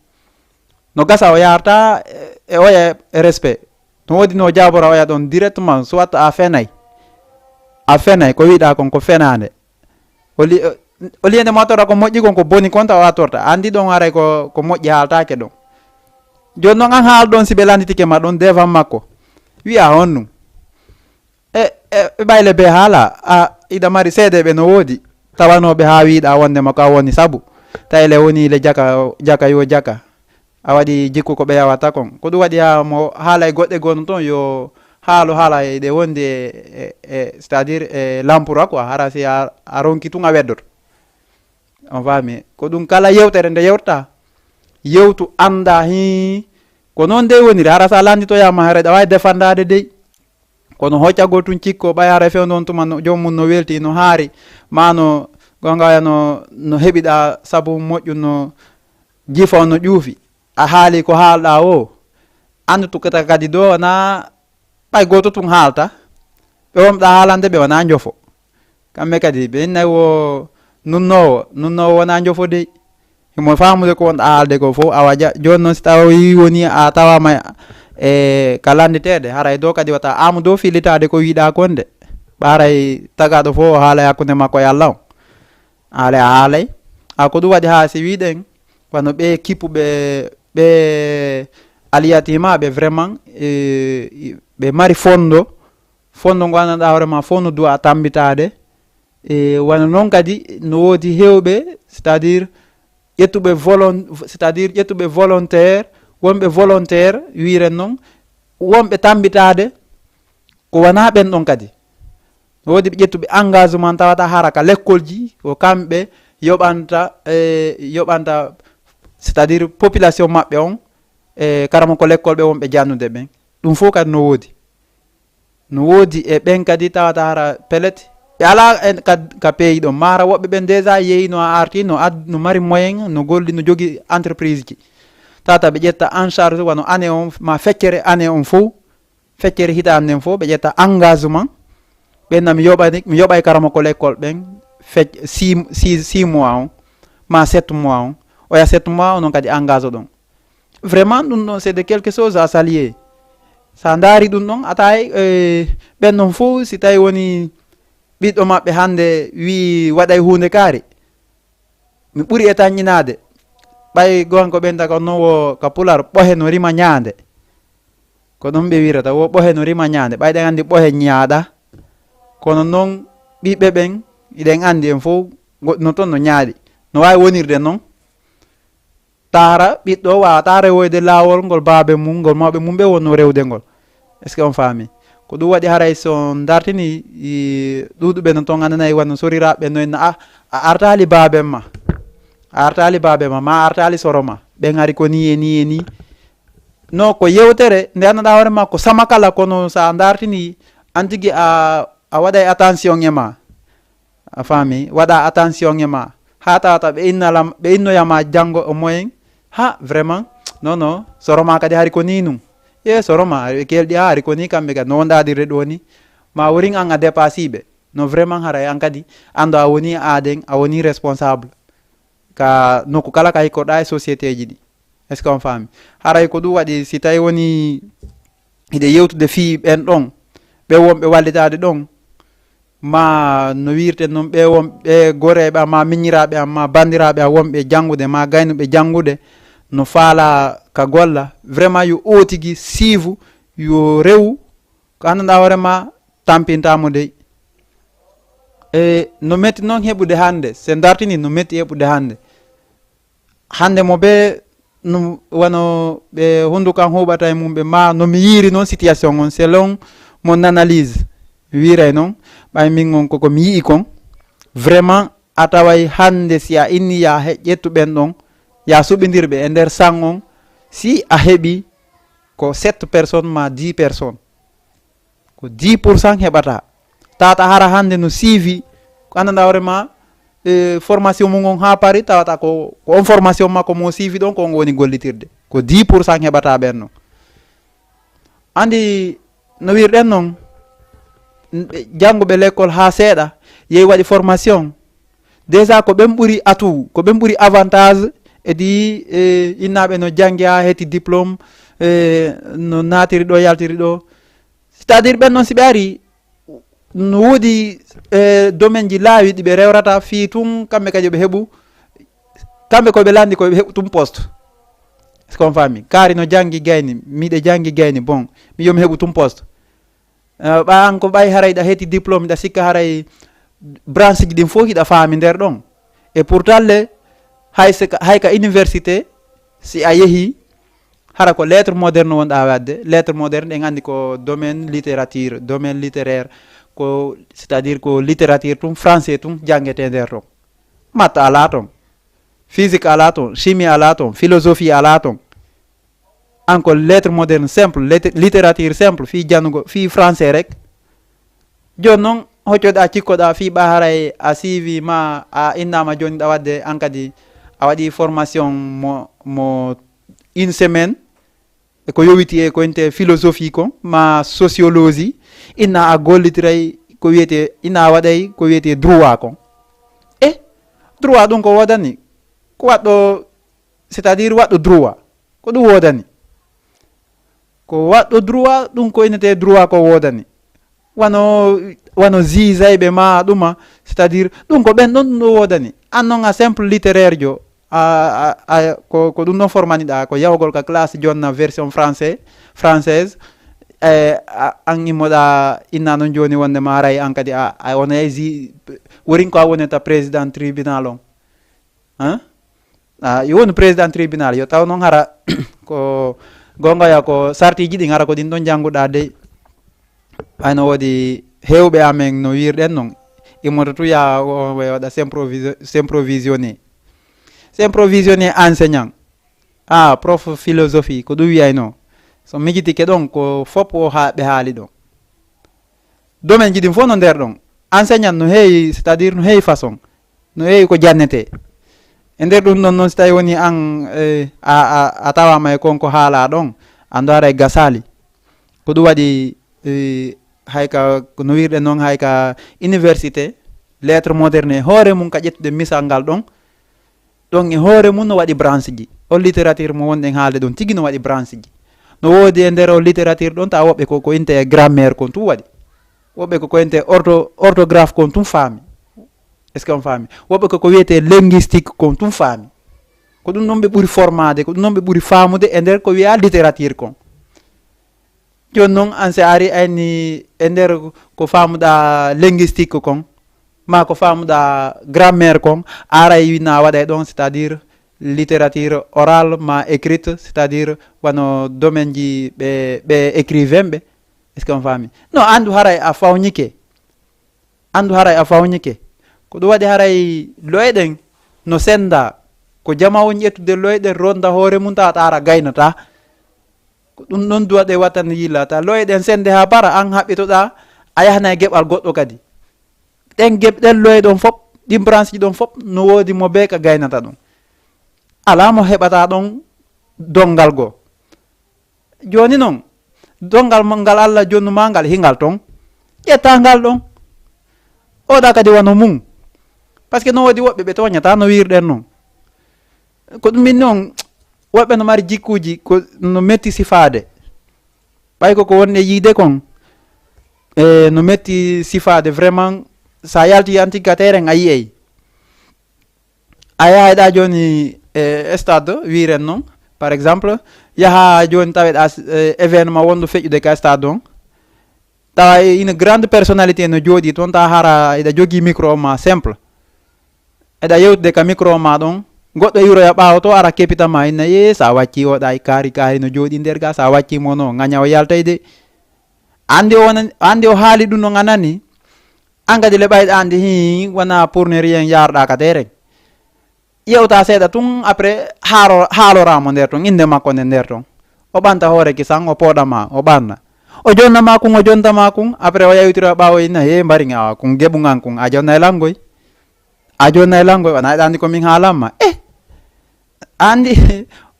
no gasa o yarta e, e oya e respect. No woodi no jaabora oya ɗon directement, soit a fenay. A fenay, ko wiɗa kon ko fenande. O li-, o liende mo a torra ko moƴƴi kon, ko boni kon tawa a torta. Andi ɗon haray ko, ko moƴƴi haaltake ɗon. Joni noon an haal ɗon si ɓe landitike ma ɗon devant makko. Wi'a honɗum. E, e, e ɓayle be haala, a, iɗa mari seedeɓe no woodi. Tawanoɓe ha wiɗa wondema ko a woni sabu. Tayle woni le jaka, jaka yo jaka. A waɗi jikku ko ɓe yawata kon. Ko ɗum waɗi haa mo haala e goɗɗe gono toon yo haalo haala e ɗe wondi e, e, e, c'est-à-dire e lampura quoi. Hara si a, a ronki tun a weddoto. On faami? Ko ɗum kala yewtere nde yewta, yewtu annda hi. Ko noon dey woniri. Hara sa landitoyama hara ɗa wawi defandade dey. Kono hoccagol tun cikko ɓay hara fewndo on tuma no, joom mum no welti, no haari, ma no gonga waya no, no heɓiɗa sabu moƴƴu, no jifa on no ƴuufi. A haali ko haalɗa o. Andu tukata kadi do na ɓay gooto tun haalta. Ɓe wonɓe ɗa haalande ɓe wona njofo. Kamɓe kadi ɓe innay wo nunnoowo, nunnoowo wona njofo dey. Himo faamude ko wonɗa haalde ko fof, awa ja-, jooni noon si tawi woni a tawama e ka landiteede, haray do kadi wata amu do fillitaade ko wiɗa kon de. Ɓa haray tagaɗo fof o haalay hakkunde makko e Allah on. Haalay a haalay. A ko ɗum waɗi haa si wiɗen, wano ɓe kippuɓe, ɓe aliyatimaɓe vraiment, e, ɓe mari fondo, fondo ngo anndanɗa hoore ma fof no duwa tambitaade. E, wano noon kadi no woodi heewɓe, c'est-à-dire ƴettuɓe volon-, c'est-à-dire ƴettuɓe volontaire, wonɓe volontaire wiren noon, wonɓe tambitaade, ko wona ɓen ɗon kadi. No woodi ɓe ƴettuɓe engagement tawata hara ka lekkolji, ko kamɓe yoɓanta, e, yoɓanta, c'est-à-dire population maɓɓe on, e karama ko lekkol ɓe wonɓe jannude ɓen. Ɗum fof kadi no woodi. No woodi e ɓen kadi tawata hara pellet. Ɓe ala en ka, ka pays ɗon. Mara woɓɓe ɓen déjà yeeyi no a arti, no ad-, no mari moyen, no golli, no jogi entreprise ji. Tata ɓe ƴetta en charge wano année on, ma feccere année on fof. Feccere hitaande nden fof ɓe ƴetta engagement. Ɓen na mi yoɓani, mi yoɓay karama ko l'école ɓen fec-, six, six, six mois on, ma sept mois on. Oya sept mois on, on kadi engage ɗon. Vraiment, ɗum ɗon, c'est de quelque chose à saluer. Sa ndaari ɗum ɗon, a tawi, eh, ɓen non fof, si tawi woni ɓiɗɗo maɓɓe hannde wi waɗay huunde kaari, mi ɓuri e tanƴinaade. Ɓay gonko ɓen tawi ko non wo ka pular, ɓohe no rima ñaande. Ko ɗum ɓe wirata, wo ɓohe no rima ñaande. Ɓay ɗen anndi ɓohe ñaaɗa. Kono non ɓiɓɓe ɓen, iɗen anndi en fof, goɗɗo no toon no ñaaɗi. No waawi wonirde non. Taara ɓiɗɗo waawata rewoyde laawol ngol baabe mum, ngol mawɓe mum ɓe wonno rewde ngol. Est-ce que on faami? Ko ɗum waɗi haray so on dartini, i, ɗuuɗuɓe no toon anndanay wano soriraɓe no inna, "Ah, a artaali baaben ma. A artaali baaben ma, ma a artaali soro ma. Ɓen ari ko ni e ni e ni." No ko yewtere nde annduɗaa hoore ma ko sama kala, kono so a dartini an tigi a, a waɗay attention e ma. A faami? Waɗa attention e ma. Haa tawata ɓe innala, ɓe innoya ma janngo o moyen. Ha, vraiment. Non, non. Soroma kadi hari ko ni nun. E soroma, hari ɓe kelɗi, ha, hari ko ni kamɓe kadi. No wonɗa dirde ɗo ni. Ma wurin an a dépassé ɓe. No vraiment haray an kadi. Anndo a woni aaden, a woni responsable. Ka nokku kala ka hikkoɗa e société ji ɗi. Est-ce que on faami? Haray ko ɗum waɗi si tawi woni hiɗe yewtude fii ɓen ɗon, ɓe wonɓe wallitaade ɗon, ma no wiirten noon, ɓe won ɓe goreeɓe am, ma miñiraaɓe am, ma banndiraaɓe am wonɓe janngude, ma gaynuɓe janngude, no faala ka golla, vraiment yo ootigi siivu, yo rewu, ko anndanɗaa hoore ma tampintaa mo dey. E no metti noon heɓude hannde, se dartini no metti heɓude hannde. Hannde mo ɓe no wano ɓe hunduko an huuɓata e mum ɓe ma no mi yiiri noon situation on selon mon analyse wiiray noon ɓay min on koko mi yi'i kon vraiment a taway hannde si a inni ya he- ƴettu ɓen ɗon ya suɓindir ɓe e nder san on si a heɓi ko sept personnes ma dix personnes ko dix pour cent heɓata tata hara hannde no siivi ko anndanɗa hoore ma e formation mum on haa pari tawata ko ko on formation makko mo siivi ɗon ko on woni gollitirde ko dix pour cent heɓata ɓen non anndi no wirɗen noon jannguɓe l'école haa seeɗa yehi waɗi formation déjà ko ɓen ɓuri atout ko ɓen ɓuri avantage edi e, innaaɓe no janngi haa hetti diplôme e, no naatiri ɗo yaltiri ɗo c'est à dire ɓen noon si ɓe ari no woodi e, domaine ji laawi ɗi ɓe rewrata fii tun kamɓe kadi ɓe heɓu kamɓe koɓe lanndi koɓe heɓu tun poste est-ce qu'on faami kaari no janngi gayni miɗe janngi gayni bon mi yomi heɓu tun poste ɓa an ko ɓay haray ɗa hetti diplôme ɗa sikka haray branche ji ɗin fof hiɗa faami nder ɗon et pourtant le hay se hay ka université si a yehi hara ko lettre moderne wonɗa wadde lettre moderne ɗen anndi ko domaine littérature domaine littéraire ko c'est à dire ko littérature tun français tun janngete nder ɗon matta ala ton physique ala ton chimie ala ton philosophie ala ton an ko lettre moderne simple littérature simple fii jannugo fii français rek jooni noon hoccoɗa cikkoɗa fii ɓa haray a siivi ma a innama jooni ɗa wadde an kadi a waɗi formation mo mo une semaine eko yowiti e ko inte philosophie kon ma sociologie inna a gollitiray ko wiyete inna a waɗay ko wiyete droit kon e droit ɗum ko wodani ko waɗɗo c'est à dire waɗɗo droit ko ɗum wodani ko waɗɗo droit ɗum ko inete droit ko wodani wano wano jugeyɓe ma ɗuma c'est à dire ɗum ko ɓen ɗon ɗum ɗo wodani an noon a simple littéraire jo a, a, a ko, ko ɗum ɗon formaniɗa ko yahugol ka classe jonna version français française e a- an immoɗa inna noon joni wonde ma haray an kadi a, a wonay ji worin ko a wonata président tribunal on hein? Ah, yo wonu président tribunal yo taw noon hara ko gongoya ko sartiji ɗin hara ko ɗin ɗon jannguɗa dey ayno woodi heewɓe amen no wirɗen noon immoto tu ya waɗa s'improvisionner s'improvisionner enseignant ah prof philosophie ko ɗum wiyayno so mijitike ɗon ko fop o ha ɓe haali ɗon domaine ji ɗin fof no nder ɗon enseignant no heewi c'est à dire no heewi façon no heewi ko jannete e nder ɗum ɗon noon so tawi woni an eh, a, a, a tawama e kon ko haala ɗon an ɗo haray gasali ko ɗum waɗi eh, hay ka no wirɗen noon hay ka université lettre moderne e hoore mum ka ƴettude misal ngal ɗon ɗon e hoore mum no waɗi branche ji on littérature mo wonɗen haalde ɗon tigi no waɗi branche ji no woodi e nder on littérature ɗon tawa woɓɓe ko ko inte e grammaire kon tun waɗi woɓɓe ko ko inte ortho orthographe kon tun faami est ce que on faami woɓɓe ko ko wiyete linguistique kon tun faami ko ɗum ɗon ɓe ɓuri formade ko ɗum ɗon ɓe ɓuri faamude e nder ko wiya littérature kon jooni noon an si a ari ayni e nder ko faamuɗa linguistique kon ma ko faamuɗa grammaire kon a aray winna waɗay ɗon c'est à dire littérature orale ma écrite c'est à dire wano domaine ji ɓe ɓe écrivain ɓe est ce que on faami non anndu haray a fawnike anndu haray a fawnike ko ɗum waɗi haray loyɗen no sennda ko jama woni ƴettude loyɗen ronda hoore mum tawa taara gaynata Ko ɗum ɗon duwa ɗe wattande yillata loye ɗen sende ha bara an haɓɓitoɗa, a yahna e geɓal goɗɗo kadi. Ɗen geɓ ɗen loye ɗon fop, ɗin branche ji ɗon fop no woodi mo be ka gaynata ɗon. Ala mo heɓata ɗon dongal goo. Joni non, dongal mo ngal Allah jonnuma ngal hingal ton. Ƴetta ngal ɗon. Oɗa kadi wano mum. Parce que no woodi woɓɓe ɓe toñata no wirɗen non. Ko ɗum min non, woɓɓe no mari jikkuji ko no metti sifaade. Ɓay ko ko wonde yiide kon, e no metti sifaade vraiment. Sa yalti antikateren a yiyey. A yaha eɗa joni e stade wiren non, par exemple, yaha joni taweɗa e événement wonɗo feƴƴude ka stade on, tawa une grande personnalité no jooɗi toon, tawa hara eɗa jogii micro ma simple, eɗa yewtude ka micro ma ɗon, goɗɗo iwroya ɓaawo to ara kepita ma, inna ye sa wacci oɗa e kaari kaari no jooɗi nder ga, sa wacci mo no ŋaña o yaltay de. Andi o wona, andi o haali ɗum no ŋanani. An kadi le ɓayɗa andi hi wona pour ne rien yarɗa ka terrain. Yewta seeɗa tun après haaro haaloramo nder ton, inde makko nde nder ton. O ɓanta hoore kisan o pooɗama o ɓanna. O jonnama kun o jontama kun après o yawtira ɓaawo inna he mbari nga kun geɓu ngan kun a jonnay langoy. A jonnay langoy wona eɗa andi ko min haalamma eh. Andi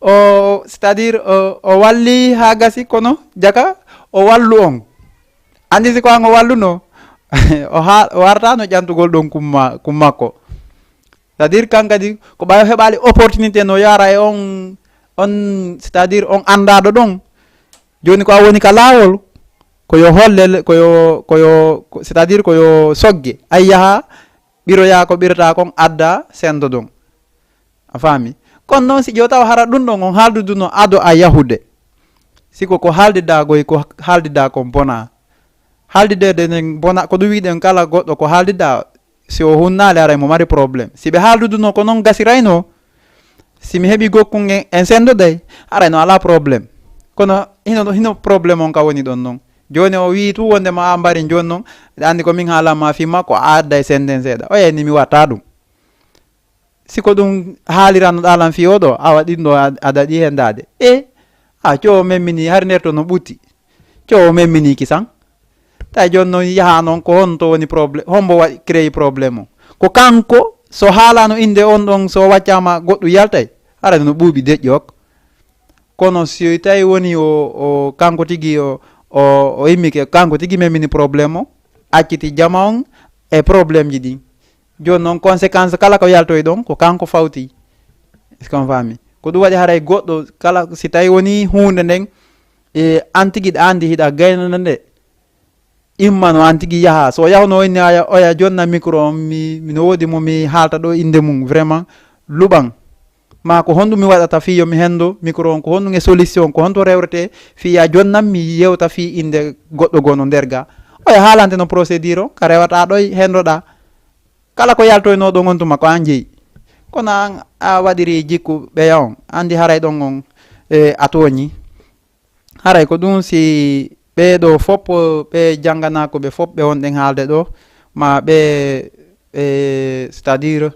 o c'est-à-dire o, o walli ha gasi kono jaka o wallu on. Andi si ko an o walluno o ha o wartano ƴantugol ɗon kumma kummakko. C'est-à-dire kan kadi ko ɓayo heɓali opportunité no yara e on on c'est-à-dire on andaɗo ɗon. Joni ko a woni ka lawol ko yo holle ko yo ko yo c'est-à-dire ko yo sogge ay yaha ɓiroya ko ɓirata kon adda sendo ɗon. A faami? Kono noon si ƴeew taw hara ɗum ɗon on haalduduno ado a yahude, si ko ko haaldidaa goy ko haaldidaa kon bona. Haaldideede nden bona ko ɗum wiɗen kala goɗɗo ko haaldidaa si o hunnaali aray mo mari problème. Si ɓe haalduduno ko noon gasirayno, si mi heɓi gokkun en, en sendo day, aray no alaa problème. Kono hino hino problème on ka woni ɗon noon. Jooni o wii tu wonde ma a mbari jooni noon, ɗa anndi ko min haalan ma fii makko, a adday senden seeɗa. O yeyni mi watta ɗum. Si ko ɗum haalirano ɗalan fii oɗo, awa ɗin ɗo a daɗi hen daade. E a cowo memmini hari nder to no ɓutti. Cowo memmini kisan. Tawi jooni noon yaha noon ko honto woni problème, hombo waɗi créé problème o? Ko kanko so haalano innde on ɗon so waccama goɗɗum yaltay. Hara no ɓuuɓi deƴƴi ok. Kono si tawi woni o, o kanko tigi o, o, o immike kanko tigi memmini problème o, acciti jama on e problème ji ɗin. Jooni noon conséquence kala ko yaltoy ɗon ko kanko fawti. Est-ce qu'on faami? Ko ɗum waɗi haray goɗɗo kala si tawi woni huunde nden e an tigi ɗa andi hiɗa gaynana nde. Imma no an tigi yaha so yahuno inni aya oya jonna micro on mi mino woodi mo mi haalta ɗo innde mum vraiment luɓan. Ma ko honɗum mi waɗata fii yo mi hendo micro on ko honɗum e solution ko honto rewrete fii ya jonnan mi yewta fii innde goɗɗo goo no nder ga. Oya haalante no procédure on ka rewata ɗoy hendoɗa. Kala ko yaltoyno ɗon on tuma ko an jeyi. Kono an a waɗiri jikku ɓeya on andi haray ɗon on e a tooñi. Haray ko ɗum si ɓee ɗo fop ɓe jannganaa ko ɓe fop ɓe wonɗen haalde ɗo ma ɓe e c'est-à-dire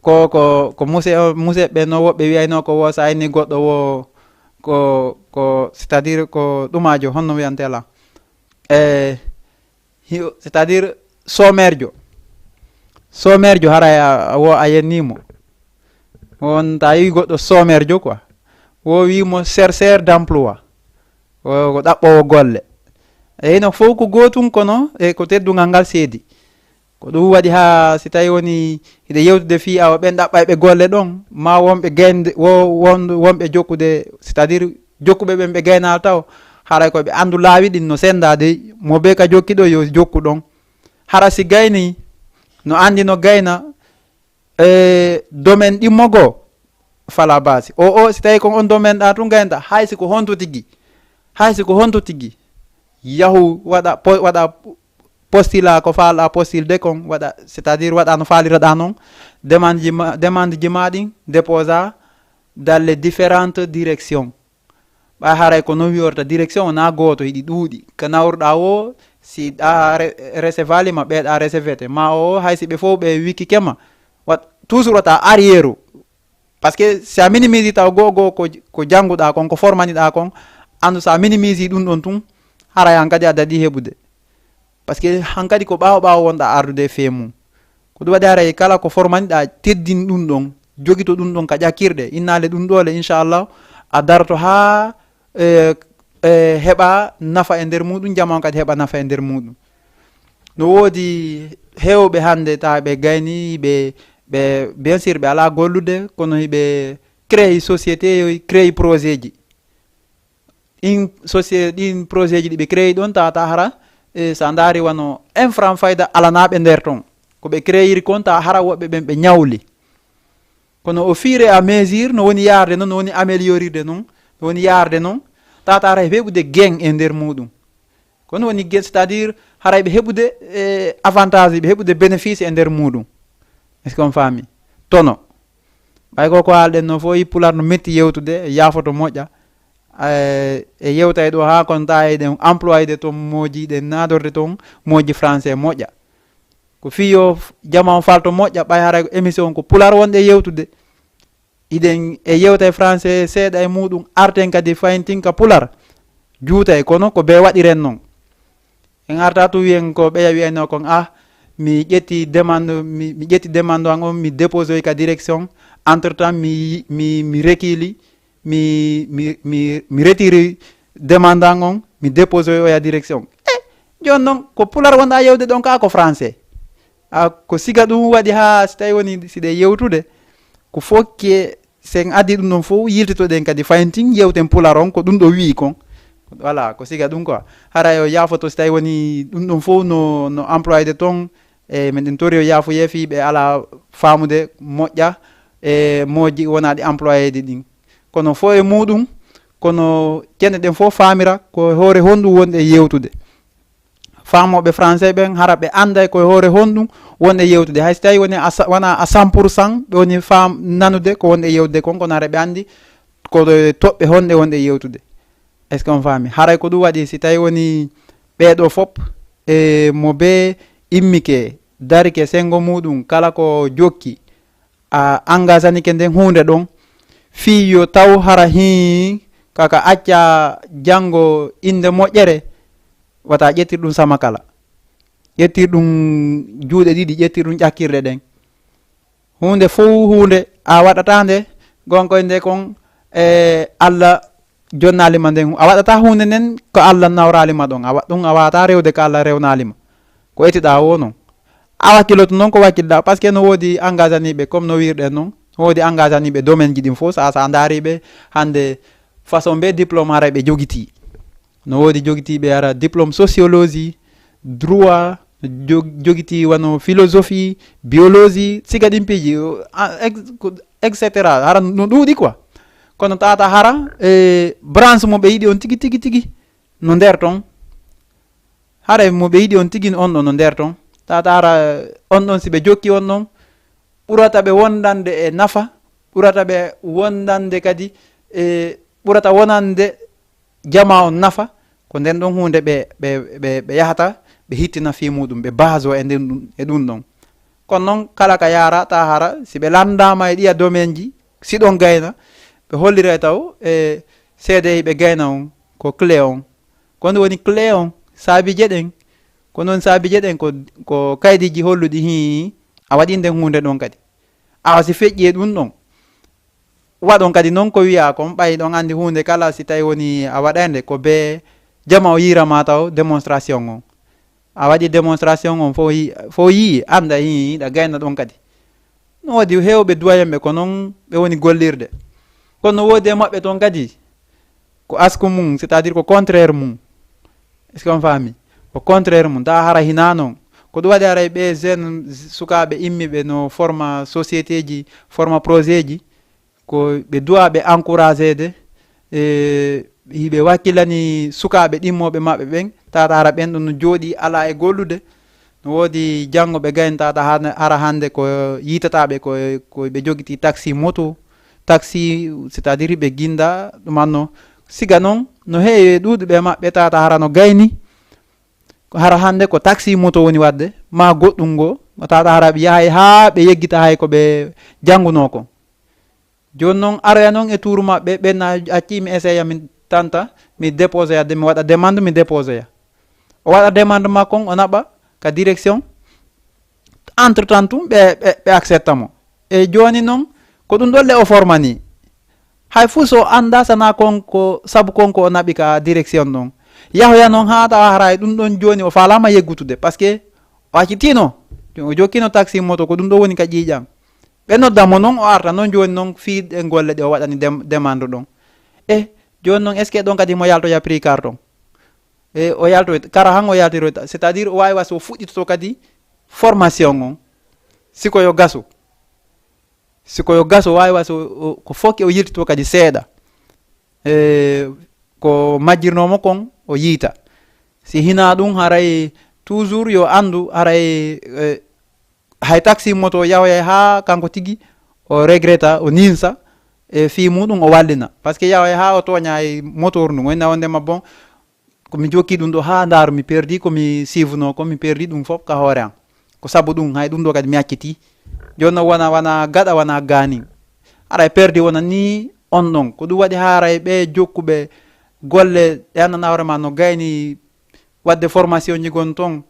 ko ko ko muse museɓɓe no woɓɓe wiyayno ko wo sa inni goɗɗo wo ko ko c'est-à-dire ko ɗumajo honno wiyantela e c'est-à-dire somerjo somerjo haray a wo a yennimo. On ta yi goɗɗo somerjo quoi wo wimo chercheur d'emploi. Ko ɗaɓɓowo golle e hino fof ko gotum kono e ko teddungal ngal seedi. Ko ɗum waɗi ha si tawi woni hiɗe yewtude fii awa ɓen ɗaɓɓayɓe golle ɗon ma wonɓe gaynde wo won wonɓe jokkude c'est-à-dire jokkuɓe ɓen ɓe gaynaali taw haray koɓe andu laawi ɗin no senda dey mo be ka jokki ɗo yo jokku ɗon. Hara si gayni no andi no gayna e domaine ɗimmo goo fala basi o o si tawi kon on domaine ɗa tun gaynta hay si ko honto tigi hay si ko honto tigi yahu waɗa waɗa postila ko faalɗa postilde kon waɗa c'est-à-dire waɗa no faaliraɗa noon. Demande ji ma demande ji ma ɗin déposa dans les différentes directions. Ɓay haray ko non wiyorta direction wona gooto hiɗi ɗuuɗi ka nawruɗa wo si ɗa recevali ma ɓeeɗa recevete ma o hay si ɓe fof ɓe wikkike ma wat toujours wata arrière. Parce que si a minimise taw goo goo ko ko jannguɗa kon ko formaniɗa kon Anndu so a minimise ɗum ɗon tun, haray hankadi a daɗi heɓude. Parce que hankadi ko ɓaawo ɓaawo wonɗa ardude e fee mum. Ko ɗum waɗi haray kala ko formaniɗa teddin ɗum ɗon, jogito ɗum ɗon ka ƴakkirɗe, innaale ɗum ɗoole, inchallah, a daroto haa, e, e, heɓa nafa e nder muɗum, jama on kadi heɓa nafa e nder muɗum. No woodi heewɓe hannde tawa ɓe gayni, ɓe, ɓe, bien sûr, ɓe alaa gollude, kono hiɓe créé société, créé projet ji. Ɗin société, ɗin projet ji ɗi ɓe créé ɗon, tawa, tawa hara, e, so a ndaari wano Infra Fayda alanaaɓe nder ton. Ko ɓe créé kon, tawa hara woɓɓe ɓen ɓe ñawli. Kono au fur et à mesure, no woni yaarde non, no woni améliorirde non, no woni yaarde non, tawa, tawa hara heɓude gain e nder muɗum. Kono woni gain, c'est-à-dire haray ɓe heɓude, e, avantage, ɓe heɓude bénéfice e nder muɗum. Est-ce que on faami? Tono. Ɓay ko ko haalɗen no fof, Pulaar no metti yewtude, yaafoto moƴƴa. E, e yewtay ɗo haa kon tawa eɗen employé de ton mooji, ɗen naadorde ton mooji français moƴƴa. Ko fii yo f-, jama on falto moƴƴa, ɓay haray ko émission ko Pulaar wonɗe yewtude. Iɗen e yewta e français seeɗa e muɗum, arten kadi fayin tin ka Pulaar. Juutay, kono ko bee waɗiren non. En arta tu wiyen ko ɓeya wiyayno kon, ah, mi ƴetti demande, mi, mi ƴetti demande an on, mi déposé ka direction. Entre temps, mi, mi, mi recuuli, mi, mi, mi, mi retiri demande an on, mi déposé oya direction. E, jooni non, ko Pulaar wonɗa yewde ɗon ka ko français. A, ko siga ɗum waɗi haa si tawi woni si ɗe yewtude, ko fokke sen addi ɗum ɗon fof, yiltitoɗen kadi fayin tin, yewten Pulaar on, ko ɗum ɗo wi'i kon. Voilà, ko siga ɗum quoi. Hara yo yaafoto si tawi woni ɗum ɗon fof no, no employé de ton, e meɗen tori yo yaafuye fii ɓe ala faamude moƴƴa, e mooji wonaaɗi employé de ɗin. Kono fof e muɗum, kono cene ɗen fof faamira ko e hoore honɗum wonɗe yewtude. Faamooɓe français ɓen, hara ɓe annday ko e hoore honɗum wonɗe yewtude. Hay si tawi woni a sa-, wona à cent pour cent, ɓe woni faam-, nanude ko wonɗe yewtude kon, kono hara ɓe anndi ko e toɓɓe honɗe wonɗe yewtude. Est-ce que on faami? Haray ko ɗum waɗi si tawi woni ɓeeɗo fop, e mo bee immike, darike senngo muɗum, kala ko jokki, a engageanike nden huunde ɗon, fii yo taw hara hii kaka acca janngo innde moƴƴere, wata ƴettir ɗum sama kala. Ƴettir ɗum juuɗe ɗiɗi, ƴettir ɗum ƴakkirɗe ɗen. Huunde fow huunde, a waɗata nde, gonkoy nde kon, e, Allah jonnaali ma nden. A waɗata huunde nden ko Allah nawraali ma ɗon. A wa-, ɗum a waata rewde ko Allah rewnaali ma. Ko etiɗa wo non. A wakkiloto non ko wakkilɗa, parce que no woodi engagé aniiɓe, comme no wirɗen non. No woodi engagé aniiɓe domaine ji ɗin fof, sa, sa ndaari ɓe hannde façon ɓe diplôme haray ɓe jogitii. No woodi jogitiiɓe hara diplôme sociologie, droit, jog-, jogitii wano philosophie, biologie, siga ɗin piiji, o, a, ex-, ko, et cetera. Hara no ɗuuɗi quoi. Kono tawata hara, e, branche mo ɓe yiɗi on tigi, tigi, tigi, no nder ton. Hara mo ɓe yiɗi on tigi on ɗon no nder ton. Tawata hara on ɗon si ɓe jokki on ɗon, ɓurata ɓe wondande e nafa, ɓurata ɓe wondande kadi, e, ɓurata wonande jama on nafa, ko nden ɗon huunde ɓe, ɓe, ɓe, ɓe yahata, ɓe hittina fii muɗum, ɓe base o e nden ɗum, e ɗum ɗon. Kono non, kala ka yaara, ta hara, si ɓe lanndaama e ɗiya domaine ji, si ɗon gayna, ɓe holliray taw, e seede ɓe gayna on, ko clé on. Ko ɗum woni clé on, saabije ɗen, ko non saabije ɗen, ko, ko kaydiji holluɗi hii, a waɗi nden huunde ɗon kadi. Awa si feƴƴi e ɗum ɗon, waɗon kadi non ko wiyaa kon, ɓay ɗon anndi huunde kala si tawi woni a waɗaynde ko bee jama o yiira ma taw démonstration on. A waɗi démonstration on fo yi-, fo yii, annda hii, ɗa gayna ɗon kadi. No woodi heewɓe doyen ɓe ko non ɓe woni gollirde. Kono no woodi e maɓɓe ton kadi ko asku mum, c'est-à-dire ko contraire mum. Est-ce que on faami? Ko contraire mum, ta hara hinaa non. Ko ɗum waɗi haray ɓe jeune sukaaɓe immiiɓe no forma société ji, forma projet ji, ko ɓe duwa ɓe encouragé de, e, hiɓe wakkilani sukaaɓe ɗimmooɓe maɓɓe ɓen, tata hara ɓen ɗon no jooɗi alaa e gollude. No woodi janngo ɓe gayni tata hara, hara hannde ko yiitataaɓe ko, ko ɓe jogiti taxi moto, taxi, c'est-à-dire ɓe ginda ɗum anno. Siga non, no heewi e ɗuuɗuɓe maɓɓe tata hara no gayni, ko hara hannde ko taxi moto woni waɗde, ma goɗɗum ngo, tata hara ɓe yahay haa ɓe yeggita hay ko ɓe janngunoo kon. Jooni non, aroya non e tuuru maɓɓe, ɓen na accii mi essaya min tanta, Mi déposoya, mi waɗa demande, mi déposoya. O waɗa demande makko on, o naɓa ka direction. Entre temps tun, ɓe, ɓe, ɓe accepta mo. E jooni non, ko ɗum ɗon le o formani. Hay fuu so annda sana kon ko, sabu kon ko o naɓi ka direction ɗon. Yahoya non haa tawa haray ɗum ɗon jooni o faalaama yeggutude. Parce que o accitino, o jokkino taxi moto, ko ɗum ɗo woni ka ƴiiƴan. Ɓe nodda mo non, o arta non jooni non fii ɗen golle ɗe o waɗani dem-, demande ɗon. E jooni non, est-ce que ɗon kadi mo yaltoya prix carton? E o yaltoy, kara han o yaltiroyta. C'est-à-dire, o waawi wa so fuɗɗitoto kadi formation on. Si ko yo gasu. Si ko yo gasu, o waawi wa so o, ko fokki o yiltito kadi seeɗa. E ko majjirnoomo kon, o yiita. Si hinaa ɗum, haray toujours yo anndu, haray, e, hay taxi moto yahoyay haa kanko tigi o regretta, o ninsa, e fii muɗum o wallina. Parce que yahoyay haa o tooña e motoor ndun, o inna wondema bon, ko mi jokki ɗum ɗo haa ndaaru, mi perdi ko mi suivunoo ko, mi perdi ɗum fof ka hoore am. Ko sabu ɗum, hay ɗum ɗo kadi mi acciti. Jooni non wona, wona gaɗa, wona gaanin. Haray perdi wona ni on ɗon. Ko ɗum waɗi haray ɓe jokkuɓe golle ɗe anndanɗaa hoore ma no gayni waɗde formation ji gon ton.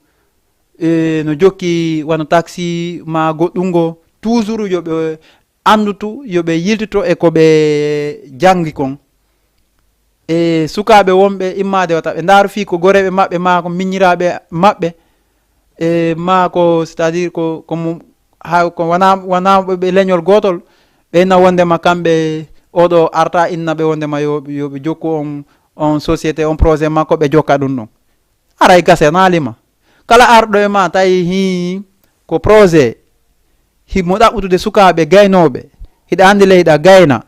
E, no jokki wano taxi ma goɗɗum ngo, toujours yo ɓe anndutu, yo ɓe yiltito e ko ɓe janngi kon. E sukaaɓe wonɓe immaade wata ɓe ndaaru fii ko goreeɓe maɓɓe maa ko miñiraaɓe maɓɓe, e maa ko, c'est-à-dire ko, ko mo, ha, ko wona, wona ɓe leñol gootol, ɓe inna wondema kamɓe oɗo arta inna ɓe wondema yo, yo ɓe jokku on, on société, on projet makko, ɓe jokka ɗum ɗon. Haray gasanaali ma. Kala arɗo e ma tawi hii ko projet, himo ɗaɓɓutude sukaaɓe gaynooɓe, hiɗa anndi le hiɗa gayna,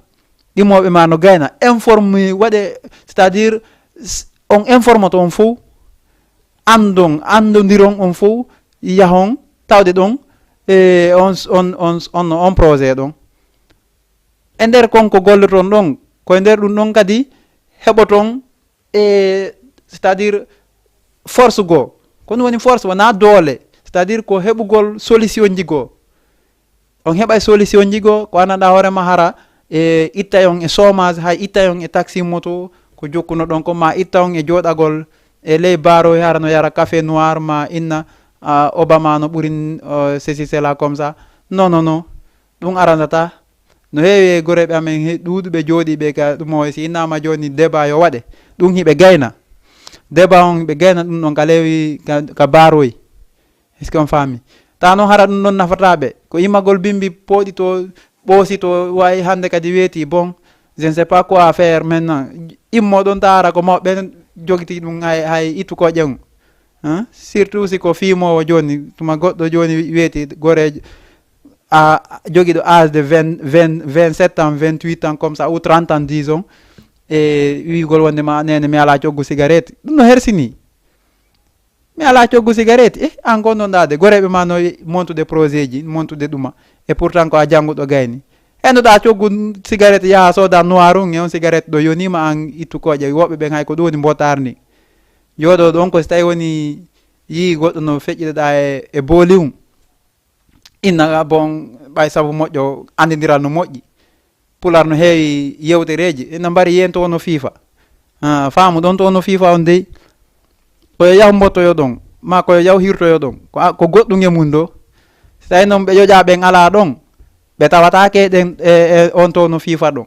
ɗimooɓe ma no gayna, informe waɗe, c'est-à-dire, s-, on informoto on fof, anndon, anndondiron on fof, yahon tawde ɗon, e on, on, on, on, on projet ɗon. E nder kon ko golloton ɗon, ko e nder ɗum ɗon kadi heɓoton e, c'est-à-dire, force goo. Ko ɗum woni force, wonaa doole. C'est-à-dire, ko heɓugol solution ji goo. On heɓay solution ji goo, ko anndanɗaa hoore ma hara, e ittay on e chômage, hay ittay on e taxi moto, ko jokkunoɗon ko, ma itta on e jooɗagol e ley baaroy, hara no yara café noir, ma inna, ah, Obama no ɓuri, euh, ceci, cela, comme ça. Non, non, non. Ɗum aransataa. No heewi e goreeɓe amen he-, ɗuuɗuɓe jooɗiiɓe ka ɗum o, si innaama jooni débat yo waɗe, ɗum hiɓe gayna. Débat on hiɓe gayna ɗum ɗon ka leewi ka, ka baaroy. Est-ce que on faami? Taa noon hara ɗum ɗon nafataa ɓe. Ko immagol bimbi pooɗi to, ɓoosi to, wayi hannde kadi weeti. Bon, je ne sais pas quoi faire maintenant. Immo ɗon taa hara ko mawɓe ɓen jogiti ɗum hay, hay ittu ko ƴeew. Hein? Surtout si ko fiimoowo jooni, tuma goɗɗo jooni weeti goreejo, a jogiiɗo âge de vingt, vingt, vingt-sept ans, vingt-huit ans, comme ça, ou trente ans, disons, e wi'ugol wonde ma, "Neene, mi alaa coggu sigareeti." Ɗum no hersini. "Mi alaa coggu sigareeti." Eh, an gonnoɗaa de, goreeɓe ma no montude projet ji, montude ɗuma. Et pourtant ko a jannguɗo gayni. Hendoɗaa coggu sigareeti, yaha sooda noir on, e on sigareeti ɗo yoniima, an ittu kooƴe. Woɓɓe ɓen hay ko ɗum woni mbotaar ndin. Jooɗo ɗon ko si tawi woni yii goɗɗo no feƴƴiɗoɗaa e, e booli um. Inna, bon, ɓay sabu moƴƴo, anndidiral no moƴƴi. Pular no heewi yewtereeji, ina mbari yeen to wonno fiifa. Ah, faamu ɗon to wonno fiifa on dey. Ko yo yahu mbottoyo ɗon, ma ko yo yahu hirtoyo ɗon. Ko a, ko goɗɗum e mum ɗo. Si tawi noon ɓe ƴoƴaa ɓen alaa ɗon, ɓe tawataake ɗen e, e on to wonno fiifa ɗon.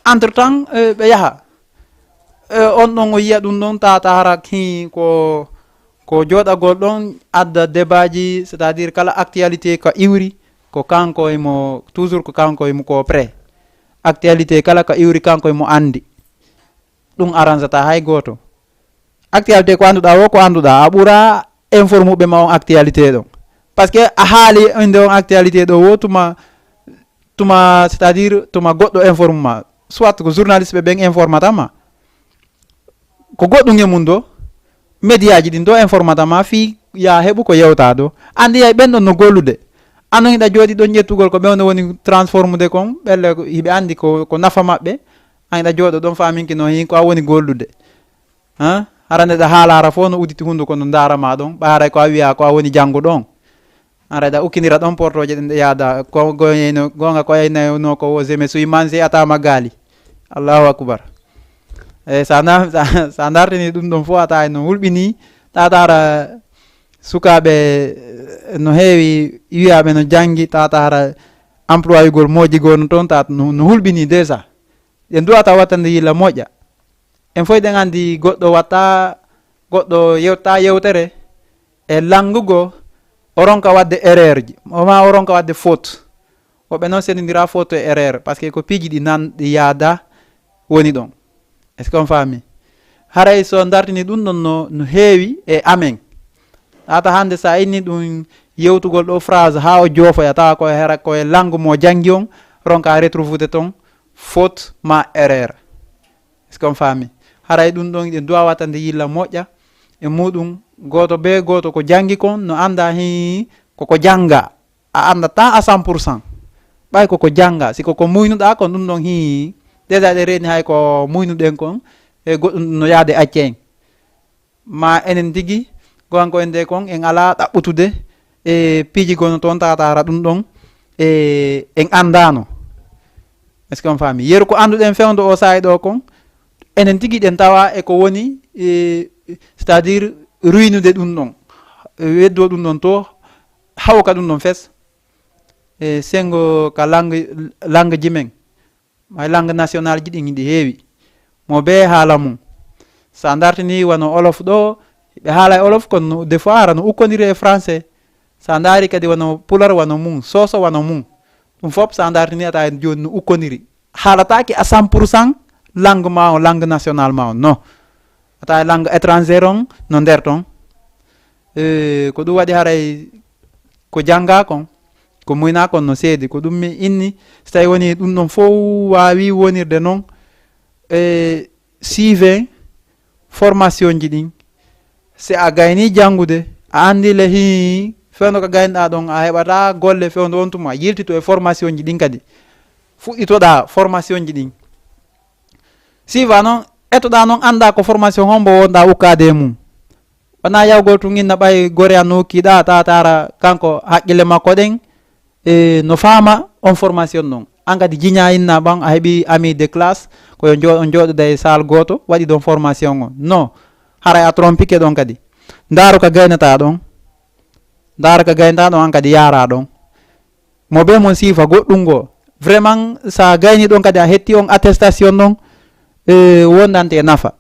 Entre temps, eh, ɓe yaha. Eh, on ɗon o yiya ɗum ɗon, tata hara hi ko, ko jooɗagol ɗon adda débaaji, c'est-à-dire kala actualité ko iwri, ko kanko e mo, toujours ko kanko e mo ko prêt. Actualité kala ko iwri, kanko e mo anndi. Ɗum aransata hay gooto. Actualité ko annduɗaa o, ko annduɗaa. A ɓura informuɓe ma on actualité ɗon. Parce que a haali innde on actualité ɗo wo tuma, tuma, c'est-à-dire tuma goɗɗo informe ma. Soit ko journaliste ɓe ɓen informata ma. Ko goɗɗum e mum ɗo. Médiaji ɗin ɗo informata ma fii ya heɓu ko yewta ɗo. Anndi yay ɓen ɗon no gollude. An non hiɗa jooɗi ɗon ƴettugol ko ɓe on woni transformude kon, ɓelle ko hiɓe anndi ko, ko nafa maɓɓe. An hiɗa jooɗo ɗon faaminki no hin ko a woni gollude. Ha? Hara nde ɗa haalaara fof no uditi hunduko no ndaara ma ɗon. Ɓay haray ko a wiya ko a woni jannguɗo on. Haray ɗa ukkindira ɗon portooje ɗen ɗe yaada. Ko goyno, goonga ko aynayno ko wo, "Je me suis mangé atama gaali." Allahu akbar. E sa nda- sa- sa dartini ɗum ɗon fof, a tawi no hulɓini. Tawata hara sukaaɓe, eh, no heewi wiyaaɓe no janngi, tawata hara employugol moƴƴi goo no toon, tawata no no hulɓini déjà. Ɗen duwata wattande yilla moƴƴa. En fof ɗen anndi goɗɗo watta, goɗɗo yewta yewtere e langue goo, o ronka waɗde erreur ji, o ma o ronka waɗde faute. Woɓɓe noon senndindira faute e erreur, parce que ko piiji ɗi nan ɗi yaada woni ɗon. Est-ce que on faami? Haray so dartini ɗum ɗon no no heewi e amen. Tawata hannde sa inni ɗum yewtugol ɗo phrase haa o joofoya, tawa ko e hara ko e langue mo janngi on, ronka retrouvude toon faute ma erreur. Est-ce que on faami? Haray ɗum ɗon ɗen duwa wattande yilla moƴƴa e muɗum. Gooto bee gooto ko janngi kon no annda hi koko jannga. A anndataa à cent pour cent. Ɓay koko jannga, si koko muynuɗaa kon, ɗum ɗon hi déjà ɗe reeni hay ko muynuɗen kon e goɗɗum ɗum no yaade acce en. Ma enen tigi, gohanko en de kon, en alaa ɗaɓɓutude e piiji gono toon, tawata hara ɗum ɗon e en anndaano. Est-ce que on faami? Yeru ko annduɗen fewndo o saa'i ɗo kon, enen tigi ɗen tawa e ko woni, e, c'est-à-dire ruynude ɗum ɗon, weddo ɗum ɗon to, hawka ɗum ɗon fes. E, senngo ka langue, langue ji men, may langue nationale ji ɗin hiɗi heewi. Mo bee haala mum. Sa dartini wano Wolof ɗo, ɓe haala e Wolof, kono no- des fois hara no ukkondiri e français. Sa ndaari kadi wano Pular wano mum, Soso wano mum. Ɗum fof sa dartini a tawi jooni no ukkondiri. Haalataake à cent pour cent langue ma on, langue nationale ma on, non. A tawi langue étrangère on no nder ton. E, ko ɗum waɗi haray ko jannga kon, ko muyna kon no seedi. Ko ɗum mi inni, so tawi woni ɗum ɗon fof waawi wonirde noon, e, suivez formation ji ɗin. Si a gayni janngude, a anndi le hi fewndo ko gaynoɗaa ɗon, a heɓata golle fewndo on tuma, yiltito e formation ji ɗin kadi. Fuɗɗitoɗaa formation ji ɗin. Suivez noon, etoɗaa noon, annda ko formation hombo wonɗaa ukkaade e mum. Wonaa yawgol tun inna ɓay gore an no ukkiɗaa, tawata hara kanko haqqille makko ɗen, e, no faama on formation ɗon. An kadi jiña inna ɓan, a heɓi ami de classe, ko yo njo- on jooɗoda e salle gooto, waɗi ɗon formation on. Non, haray a trompike ɗon kadi. Ndaaru ka gaynataa ɗon. Ndaaru ka gaynataa ɗon, an kadi yaara ɗon. Mo bee mon siifa goɗɗum goo. Vraiment, sa gayni ɗon kadi a hetti on attestation ɗon, e, wondante e nafa.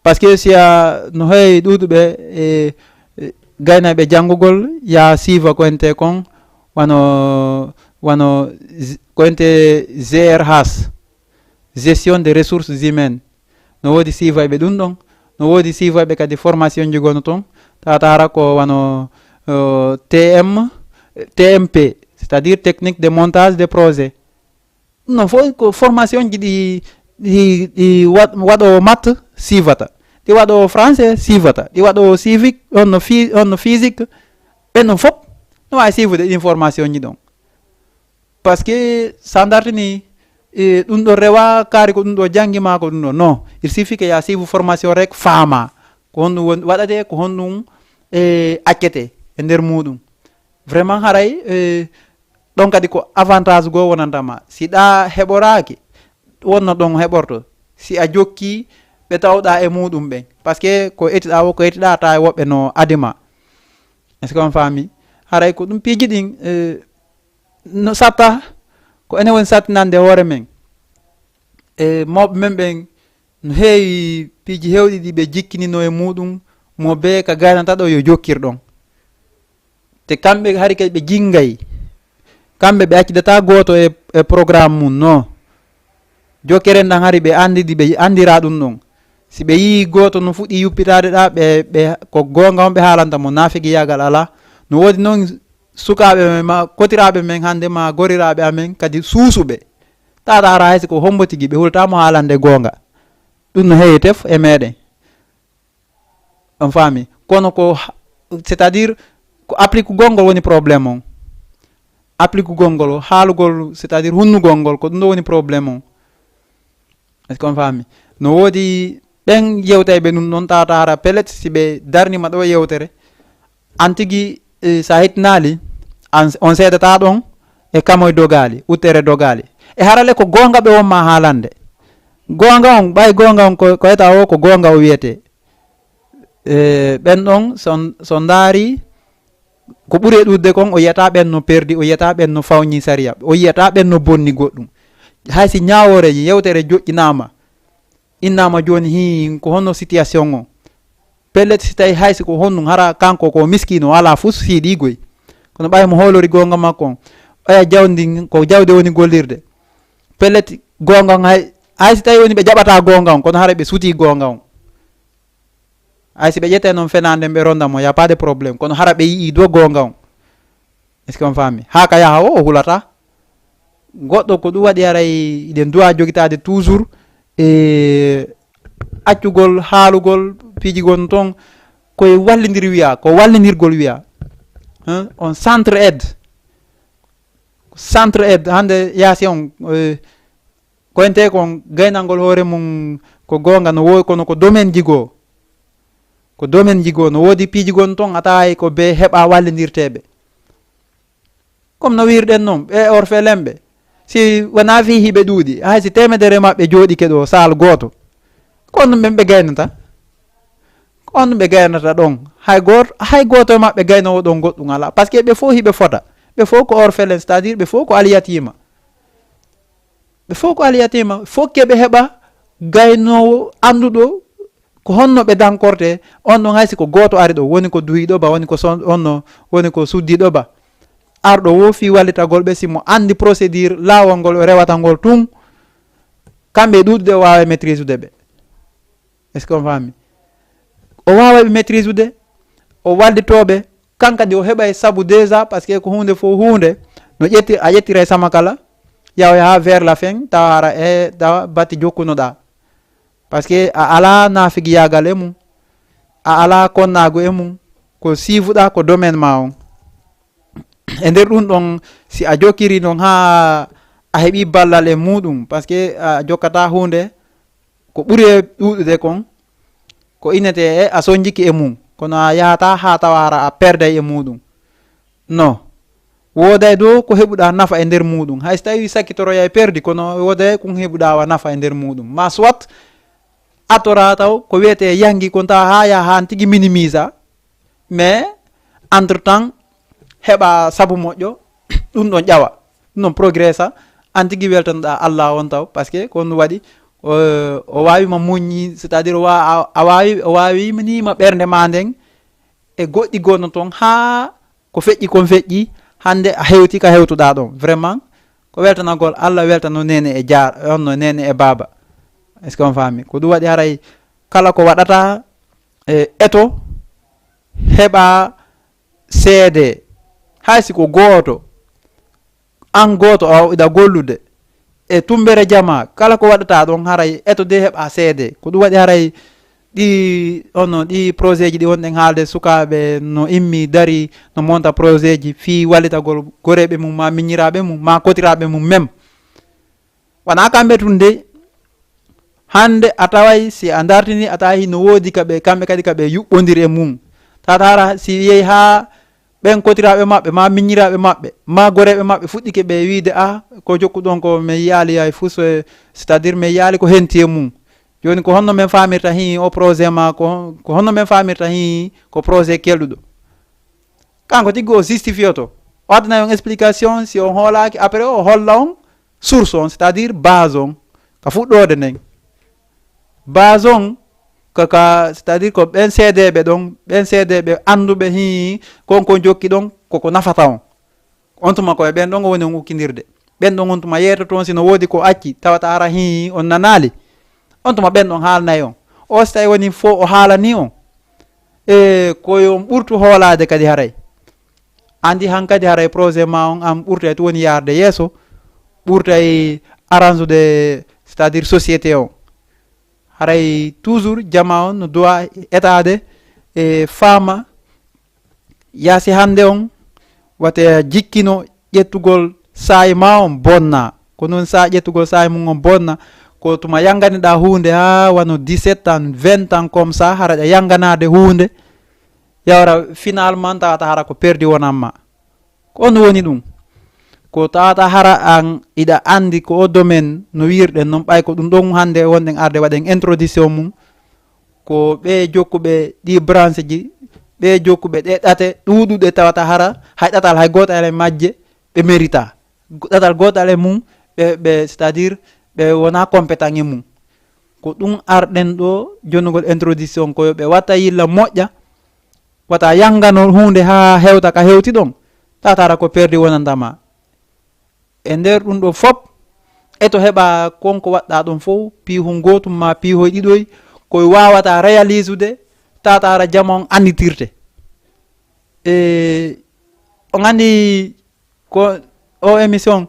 Parce que si a no heewi ɗuuɗuɓe, e, e, gaynayɓe janngugol, ya siifa ko ente kon, wano, wano z- ko ente G R H, gestion des ressources humaines. No woodi siifayɓe ɗum ɗon, no woodi siifayɓe kadi formation ji gono toon, tawata hara ko wano, euh, T M, T M P, c'est-à-dire technique de montage de projet. Ɗum ɗon fof ko formation ji ɗi, ɗi, ɗi wa- waɗoowo maths siifata, ɗi waɗoowo français siifata, ɗi waɗoowo civique, on no fi- on no physique, ɓen ɗon fof no waawi siifude ɗin formation ji ɗon. Parce que sa dartini, e, ɗum ɗo rewa kaari ko ɗum ɗo janngi ma ko ɗum ɗo. Non, il suffit que ya siifu formation rek faama ko honɗum won waɗate, ko honɗum, e, accete e nder muɗum. Vraiment haray, e, ɗon kadi ko avantage goo wonanta ma. Si ɗa heɓoraaki, wonno ɗon heɓorto. Si a jokki ɓe tawɗa e muɗum ɓen. Parce que ko etiɗa wo, ko etiɗa tawi woɓɓe no adima. Est-ce que on faami? Haray ko ɗum piiji ɗin, e, no satta, ko enen woni sattinande hoore men. E mawɓe men ɓen no heewi piiji heewɗi ɗi ɓe jikkinino e muɗum, mo bee ka gaynata ɗo yo jokkir ɗon. Te kamɓe hari kadi ɓe jinngay, kamɓe ɓe accidata gooto e, e programme mum no. Jokkere ndan hari ɓe anndidi, ɓe anndira ɗum ɗon. Si ɓe yii gooto no fuɗɗi yuppitaade ɗa, ɓe, ɓe, ko goonga on ɓe haalanta mo, naafigiyaagal alaa. No woodi noon sukaaɓe men, ma kotiraaɓe men hannde, ma goriraaɓe amen kadi suusuɓe. Tawata hara hay si ko hombo tigi ɓe hulata mo haalande goonga. Ɗum no heewi tef e meɗen. On faami? Kono ko ha- c'est-à-dire ko applique gol ngol woni problème on. Applique gol ngol, haalugol, c'est-à-dire hunnugol ngol, ko ɗum ɗo woni problème on. Est-ce qu'on faami? No woodi ɓen yewtayɓe ɗum ɗon, tawata hara pellet si ɓe darnima ɗo yewtere, an tigi, e, sa hettinaali, an, on seedata ɗon e kamoy dogaali, uttere dogaali. E harale ko goonga ɓe wonma haalande. Goonga on, ɓay goonga on ko, ko eta o, ko goonga o wiyete. E, ɓen ɗon, so, so ndaari, ko ɓuri e ɗuuɗde kon, o yiyata ɓen no perdi, o yiyata ɓen no fawñi sariya, o yiyata ɓen no bonni goɗɗum. Hay si ñaawoore, yewtere joƴƴinaama, innaama jooni, hii, ko honno situation o? Pellet, si tawi hay si ko honɗum, hara kanko ko miskiino, alaa fus siiɗi goy. Kono ɓay mo hoolori goonga makko on, ɓaya jawdi, ko jawdi woni gollirde. Pellet, goonga on hay, hay si tawi woni ɓe jaɓata goonga on, kono hara ɓe suti goonga on. Hay si ɓe ƴette noon fenaande, ɓe ronda mo, y a pas de problème. Kono hara ɓe yi'i do goonga on. Est-ce que on faami? Haa ka yaha o, o hulata. Goɗɗo ko ɗum waɗi haray iɗen duwa jogitaade toujours e accugol haalugol piiji gon toon, koye wallindir wiya, ko wallindirgol wiya. Hein? On centre aide. Centre aide, hannde yaasi on, eh, ko ente kon gaynangol hoore mum ko goonga no wo-, kono ko domaine ji goo. Ko domaine ji goo, no woodi piiji gon toon a tawaay ko be heɓa wallindirteeɓe. Comme no wirɗen noon, ɓe orphelin ɓe, si wonaa fii hiɓe ɗuuɗi, hay si teemedere maɓɓe jooɗike ɗo saal gooto, ko on ɓen ɓe gaynata? Ko on ɓe gaynata ɗon? Hay gooto, hay gooto e maɓɓe gaynoowo ɗon goɗɗum alaa. Parce que ɓe fof hiɓe fota. Ɓe fof ko orphelin, c'est-à-dire ɓe fof ko alyatiima. Ɓe fof ko alyatiima. Fof ke ɓe heɓa gaynoowo annduɗo ko honno ɓe dankorte. On ɗon hay si ko gooto ari ɗo, woni ko duhiiɗo ba, woni ko son-, honno, woni ko suddiiɗo ba. Arɗo wo fii wallitagol ɓe, si mo anndi procédure, laawol ngol o rewata ngol tun, kamɓe e ɗuuɗude o waawa maîtrise ude ɓe. Est-ce que on faami? O waawa ɓe maîtrise ude, o wallitoo ɓe, kan kadi o heɓay sabu déjà, parce que ko huunde fof huunde, no ƴetti, a ƴettiray sama kala, yaw haa vers la fin, tawa hara e, tawa batte jokkunoɗaa. Parce que a alaa naafigiyaagal e mum, a alaa konnaagu e mum, ko siifuɗaa ko domaine ma on. E nder ɗum ɗon, si a jokkiri noon haa a heɓi ballal e muuɗum, parce que a jokkata huunde, ko ɓuri e ɗuuɗude kon, ko inete e a sonjiki e mum, kono a yahata haa tawa hara a perday e muuɗum. No. Wooday dow ko heɓuɗaa nafa e nder muuɗum. Hay so tawii sakkitoroyay perdi, kono wooday ko heɓuɗaa wa nafa e nder muuɗum. Ma soit a tora taw ko wiyetee yangi kon tawa haa yaha haan tigi minimisa, mais entre temps heɓa sabu moƴƴo, ɗum ɗon ƴawa, ɗum ɗon progressa, aan tigi weltanoɗaa Allah on taw, parce que ko on waɗi, o, o waawi ma muññi, c'est-à-dire o wa-, a, a waawi, o waawi niima ɓernde ma nden, e goɗɗi gonno toon haa ko feƴƴi kon feƴƴi, hannde a hewti ka hewtuɗaa ɗon. Vraiment, ko weltanagol Allah, weltano neene e jaar, on no neene e baaba. Est-ce que on faami? Ko ɗum waɗi haray kala ko waɗata, e, eto, heɓa seede. Hay si ko gooto, aan gooto o iɗa gollude e tumbere jamaa, kala ko waɗata ɗon haray eto de heɓa seede. Ko ɗum waɗi haray ɗi, ono, ɗi projet ji ɗi wonɗen haalde, sukaaɓe no immi dari, no monta projet ji fii wallitagol goreeɓe mum, ma miñiraaɓe mum, ma kotiraaɓe mum même. Wonaa kamɓe tun dey. Hannde a taway, si a dartini, a tawa hino woodi ka ɓe, kamɓe kadi ka ɓe yuɓɓondiri e mum. Tawata hara si yehi haa ɓen kotiraaɓe maɓɓe, ma miñiraaɓe maɓɓe, ma goreeɓe maɓɓe fuɗɗike ɓe wiide, "Ah, ko jokkuɗon ko, mi yiyaali hay fus, e, c'est-à-dire mi yiyaali ko henti e mum. Jooni ko honno men faamirta hii o projet ma, ko, ko honno men faamirta hii ko projet kelɗuɗo?" Kanko tigi o justifioto. O addana on explication, si on hoolaaki, après o holla on source on, c'est-à-dire base on, ka fuɗɗoode nden. Base on, ka, ka, c'est-à-dire ko ɓen seedeeɓe ɗon, ɓen seedeeɓe annduɓe hii, kon ko jokki ɗon, koko nafata on. On tuma ko e ɓen ɗon o woni on ukkindirde. Ɓen ɗon on tuma yeeto toon, si no woodi ko acci, tawata hara hii, on nanaali. On tuma ɓen ɗon haalnay on. O si tawi woni fof o haalani on. E ko yo on ɓurtu hoolaade kadi haray. Anndi hankadi haray projet ma on an ɓurtay tun woni yaarde yeeso, ɓurtay arrange ude, c'est-à-dire société on. Haray toujours jamaa on no duwa etaade e faama yaasi hannde on, wate jikkino ƴettugol saa'i ma on bonna. Ko noon sa ƴettugol saa'i mum on bonna, ko tuma yannganiɗaa huunde haa wano dix-sept ans, vingt ans comme ça, hara ɗa yannganaade huunde, yawra finalement tawata hara ko perdi wonan ma. Ko on woni ɗum. Ko tawata hara an iɗa anndi ko o domaine no wiirɗen noon, ɓay ko ɗum ɗon hannde wonɗen arde waɗen introduction mum. Ko ɓe jokkuɓe ɗi branche ji, ɓe jokkuɓe ɗe ɗate ɗuuɗuɗe tawata hara hay ɗatal hay gootal e majje ɓe mérita. Ɗatal gootal e mum ɓe, ɓe, c'est-à-dire ɓe wona compétent e mum. Ko ɗum arɗen ɗo jonnugol introduction, ko yo ɓe watta yilla moƴƴa, wata yanngano huunde haa hewta ka hewti ɗon, tawata hara ko perdi wonanta ma. E nder ɗum ɗo fop, e to heɓa kon ko waɗɗa ɗon fof, piihun gootum ma piihoy ɗiɗoy, koy waawata réaliser-de, tawata hara jama on annditirte. E, on anndi ko o émission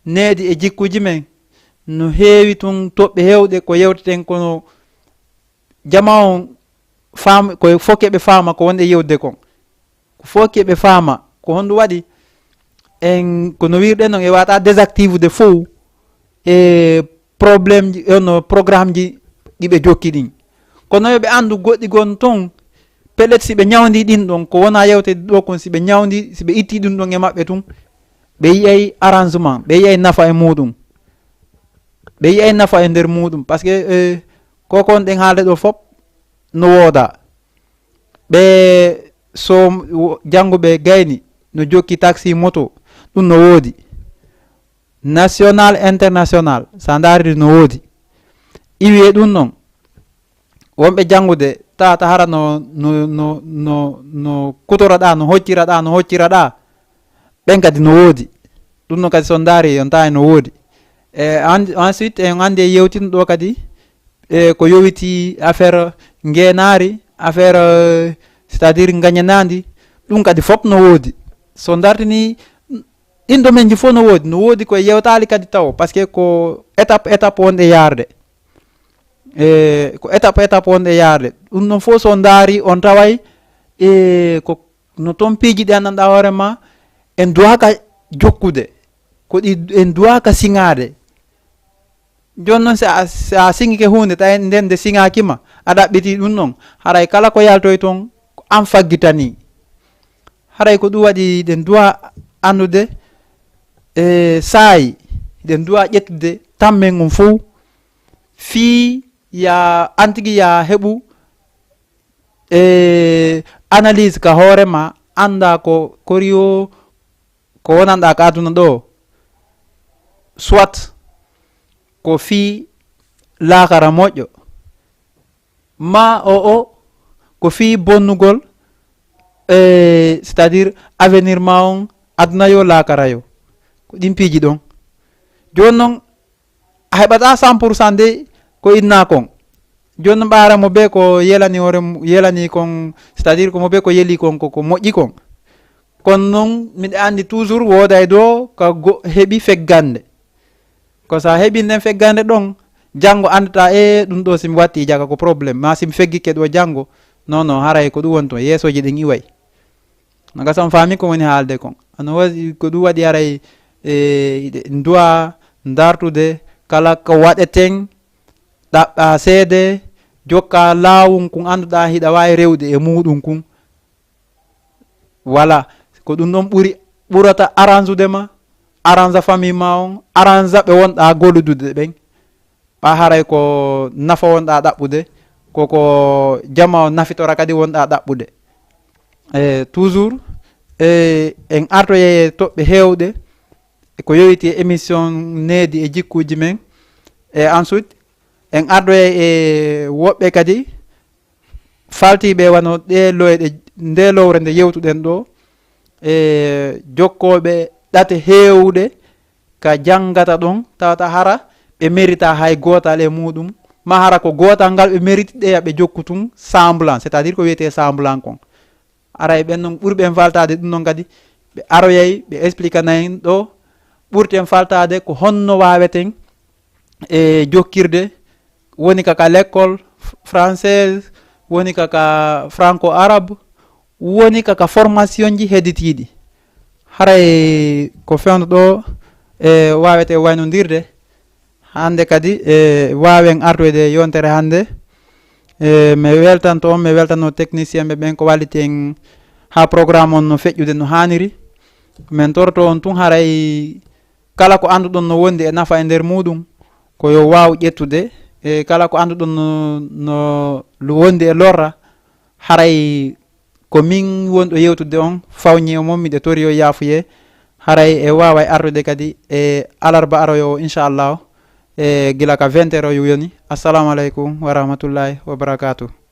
needi e jikkuuji men, no heewi tun toɓɓe heewɗe ko yewteten kono jama on faam-, ko fof keɓe faama ko wonɗe yewtude kon. Ko fof keɓe faama ko honɗum waɗi en, ko no wiirɗen noon, e wata désactivude fof e problème ji, e no programme ji ɗi ɓe jokki ɗin. Kono yo ɓe anndu goɗɗi gon toon, peut-être si ɓe ñawndi ɗin ɗon, ko wona yewte ɗo kon, si ɓe ñawndi, si ɓe itti ɗum ɗon e maɓɓe tun, ɓe yi'ay arrangement, ɓe yi'ay nafa e muɗum. Ɓe yi'ay nafa e nder muɗum. Parce que, eh, ko kon ɗen haalde ɗo fop no wooda. Ɓe so wo-, jannguɓe gayni no jokki taxi moto, ɗum no woodi. National, international, sa ndaariri no woodi. Iwi e ɗum noon, wonɓe janngude tawata hara no, no, no, no, no kutoraɗa, no hocciraɗa, no hocciraɗa, ɓen kadi no woodi. Ɗum noon kadi so ndaari, on tawi no woodi. E en-, ensuite, en anndi e yewtino ɗo kadi, e ko yowiti affaire ngeenaari, affaire, euh, c'est-à-dire ngañanaandi, ɗum kadi fop no woodi. So dartini ɗin domaine ji fof no woodi, no woodi ko yewtaali kadi taw, parce que ko étape, étape wonɗe yaarde. E ko étape, étape wonɗe yaarde. Ɗum noon fof so ndaari, on taway, e ko no toon piiji ɗi anndanɗaa hoore ma, en duwaaka jokkude, ko ɗi en duwaaka siŋaade. Jooni noon, si a, si a siŋike huunde, tawi nden nde siŋaaki ma, a ɗaɓɓitii ɗum noon, haray kala ko yaltoy toon, ko an faggitanii. Haray ko ɗum waɗi ɗen duwaa anndude, e saayi, ɗen duwaa ƴettude tammen ngun fof, fii ya an tigi ya heɓu, e analyse ka hoore ma, annda ko kori o, ko wonanɗa ka aduna ɗo, soit ko fii laakara moƴƴo, ma o, o ko fii bonnugol, e, c'est-à-dire avenir ma on, aduna yo, laakara yo. Ko ɗin piiji ɗon. Jooni noon, a heɓata cent pour cent de ko inna kon. Jooni noon, ɓaara mo be ko yelani hoore mu-, yelani kon, c'est-à-dire ko mo be ko yeli kon, ko, ko moƴƴi kon. Kono noon, miɗa anndi toujours wooday do ka go-, heɓi feggande. Ko sa heɓi nden feggande ɗon, janngo anndata, e, ɗum ɗo si mi watti jaka ko problème, ma si mi feggike ɗo janngo, non, non, haray ko ɗum woni toon, yeesooji ɗin iway. No gasa on faami ko woni haalde kon. Ano wa-, ko ɗum waɗi haray, e, hiɗe nduwa dartude kala ko waɗeten, ɗaɓɓa seede, jokka laawun kun annduɗaa hiɗa waawi rewde e muuɗum kun. Voilà, ko ɗum ɗon ɓuri, ɓurata arrange-ude ma, arrange-a famille ma on, arrange-a ɓe wonɗaa golludude ɓen. Ɓa haray ko nafa wonɗaa ɗaɓɓude, koko jama on nafitora kadi wonɗaa ɗaɓɓude. E, toujours, e, en artoyay e toɓɓe heewɗe, e ko yowiti e émission needi e jikkuuji men. E ensuite, en ardoyay e woɓɓe kadi, faltiiɓe wano ɗee loyɗe, nde lowre nde yewtuɗen ɗo, e jokkooɓe ɗate heewɗe ka janngata ɗon, tawata hara ɓe mérita hay gootal e muuɗum, ma hara ko gootal ngal ɓe mérite, ɗeya ɓe jokku tun semblant, c'est-à-dire ko wiyetee semblant kon. Aray ɓen non ɓuri ɓen faltaade ɗum non kadi, ɓe aroyay, ɓe expliquana en ɗo ɓurten faltaade ko honno waaweten e jokkirde, woni ka, ka l'école f-, française, woni ka, ka franco-arabe, woni ka, ka formation ji hedditiiɗi. Haray ko fewndo ɗo e waawete waynondirde. Hannde kadi e waawen artoyde e yontere hannde. E mi weltanto on, mi weltanno technicien ɓe ɓen ko walliti en haa programme on no feƴƴude no haaniri. Min toroto on tun haray kala ko annduɗon no wondi e nafa e nder muɗum, ko yo waaw ƴettude, e kala ko annduɗon no, no lu-, wondi e lorra, haray ko min wonɗo yewtude on, fawñi e mon, miɗe tori yo yaafuye, haray e waaway artude kadi e alarba aroyo o, inchallahu, e gila ka vingt heures o yoni. Assalamu aleykum wa rahmatullahi wa barakatuh.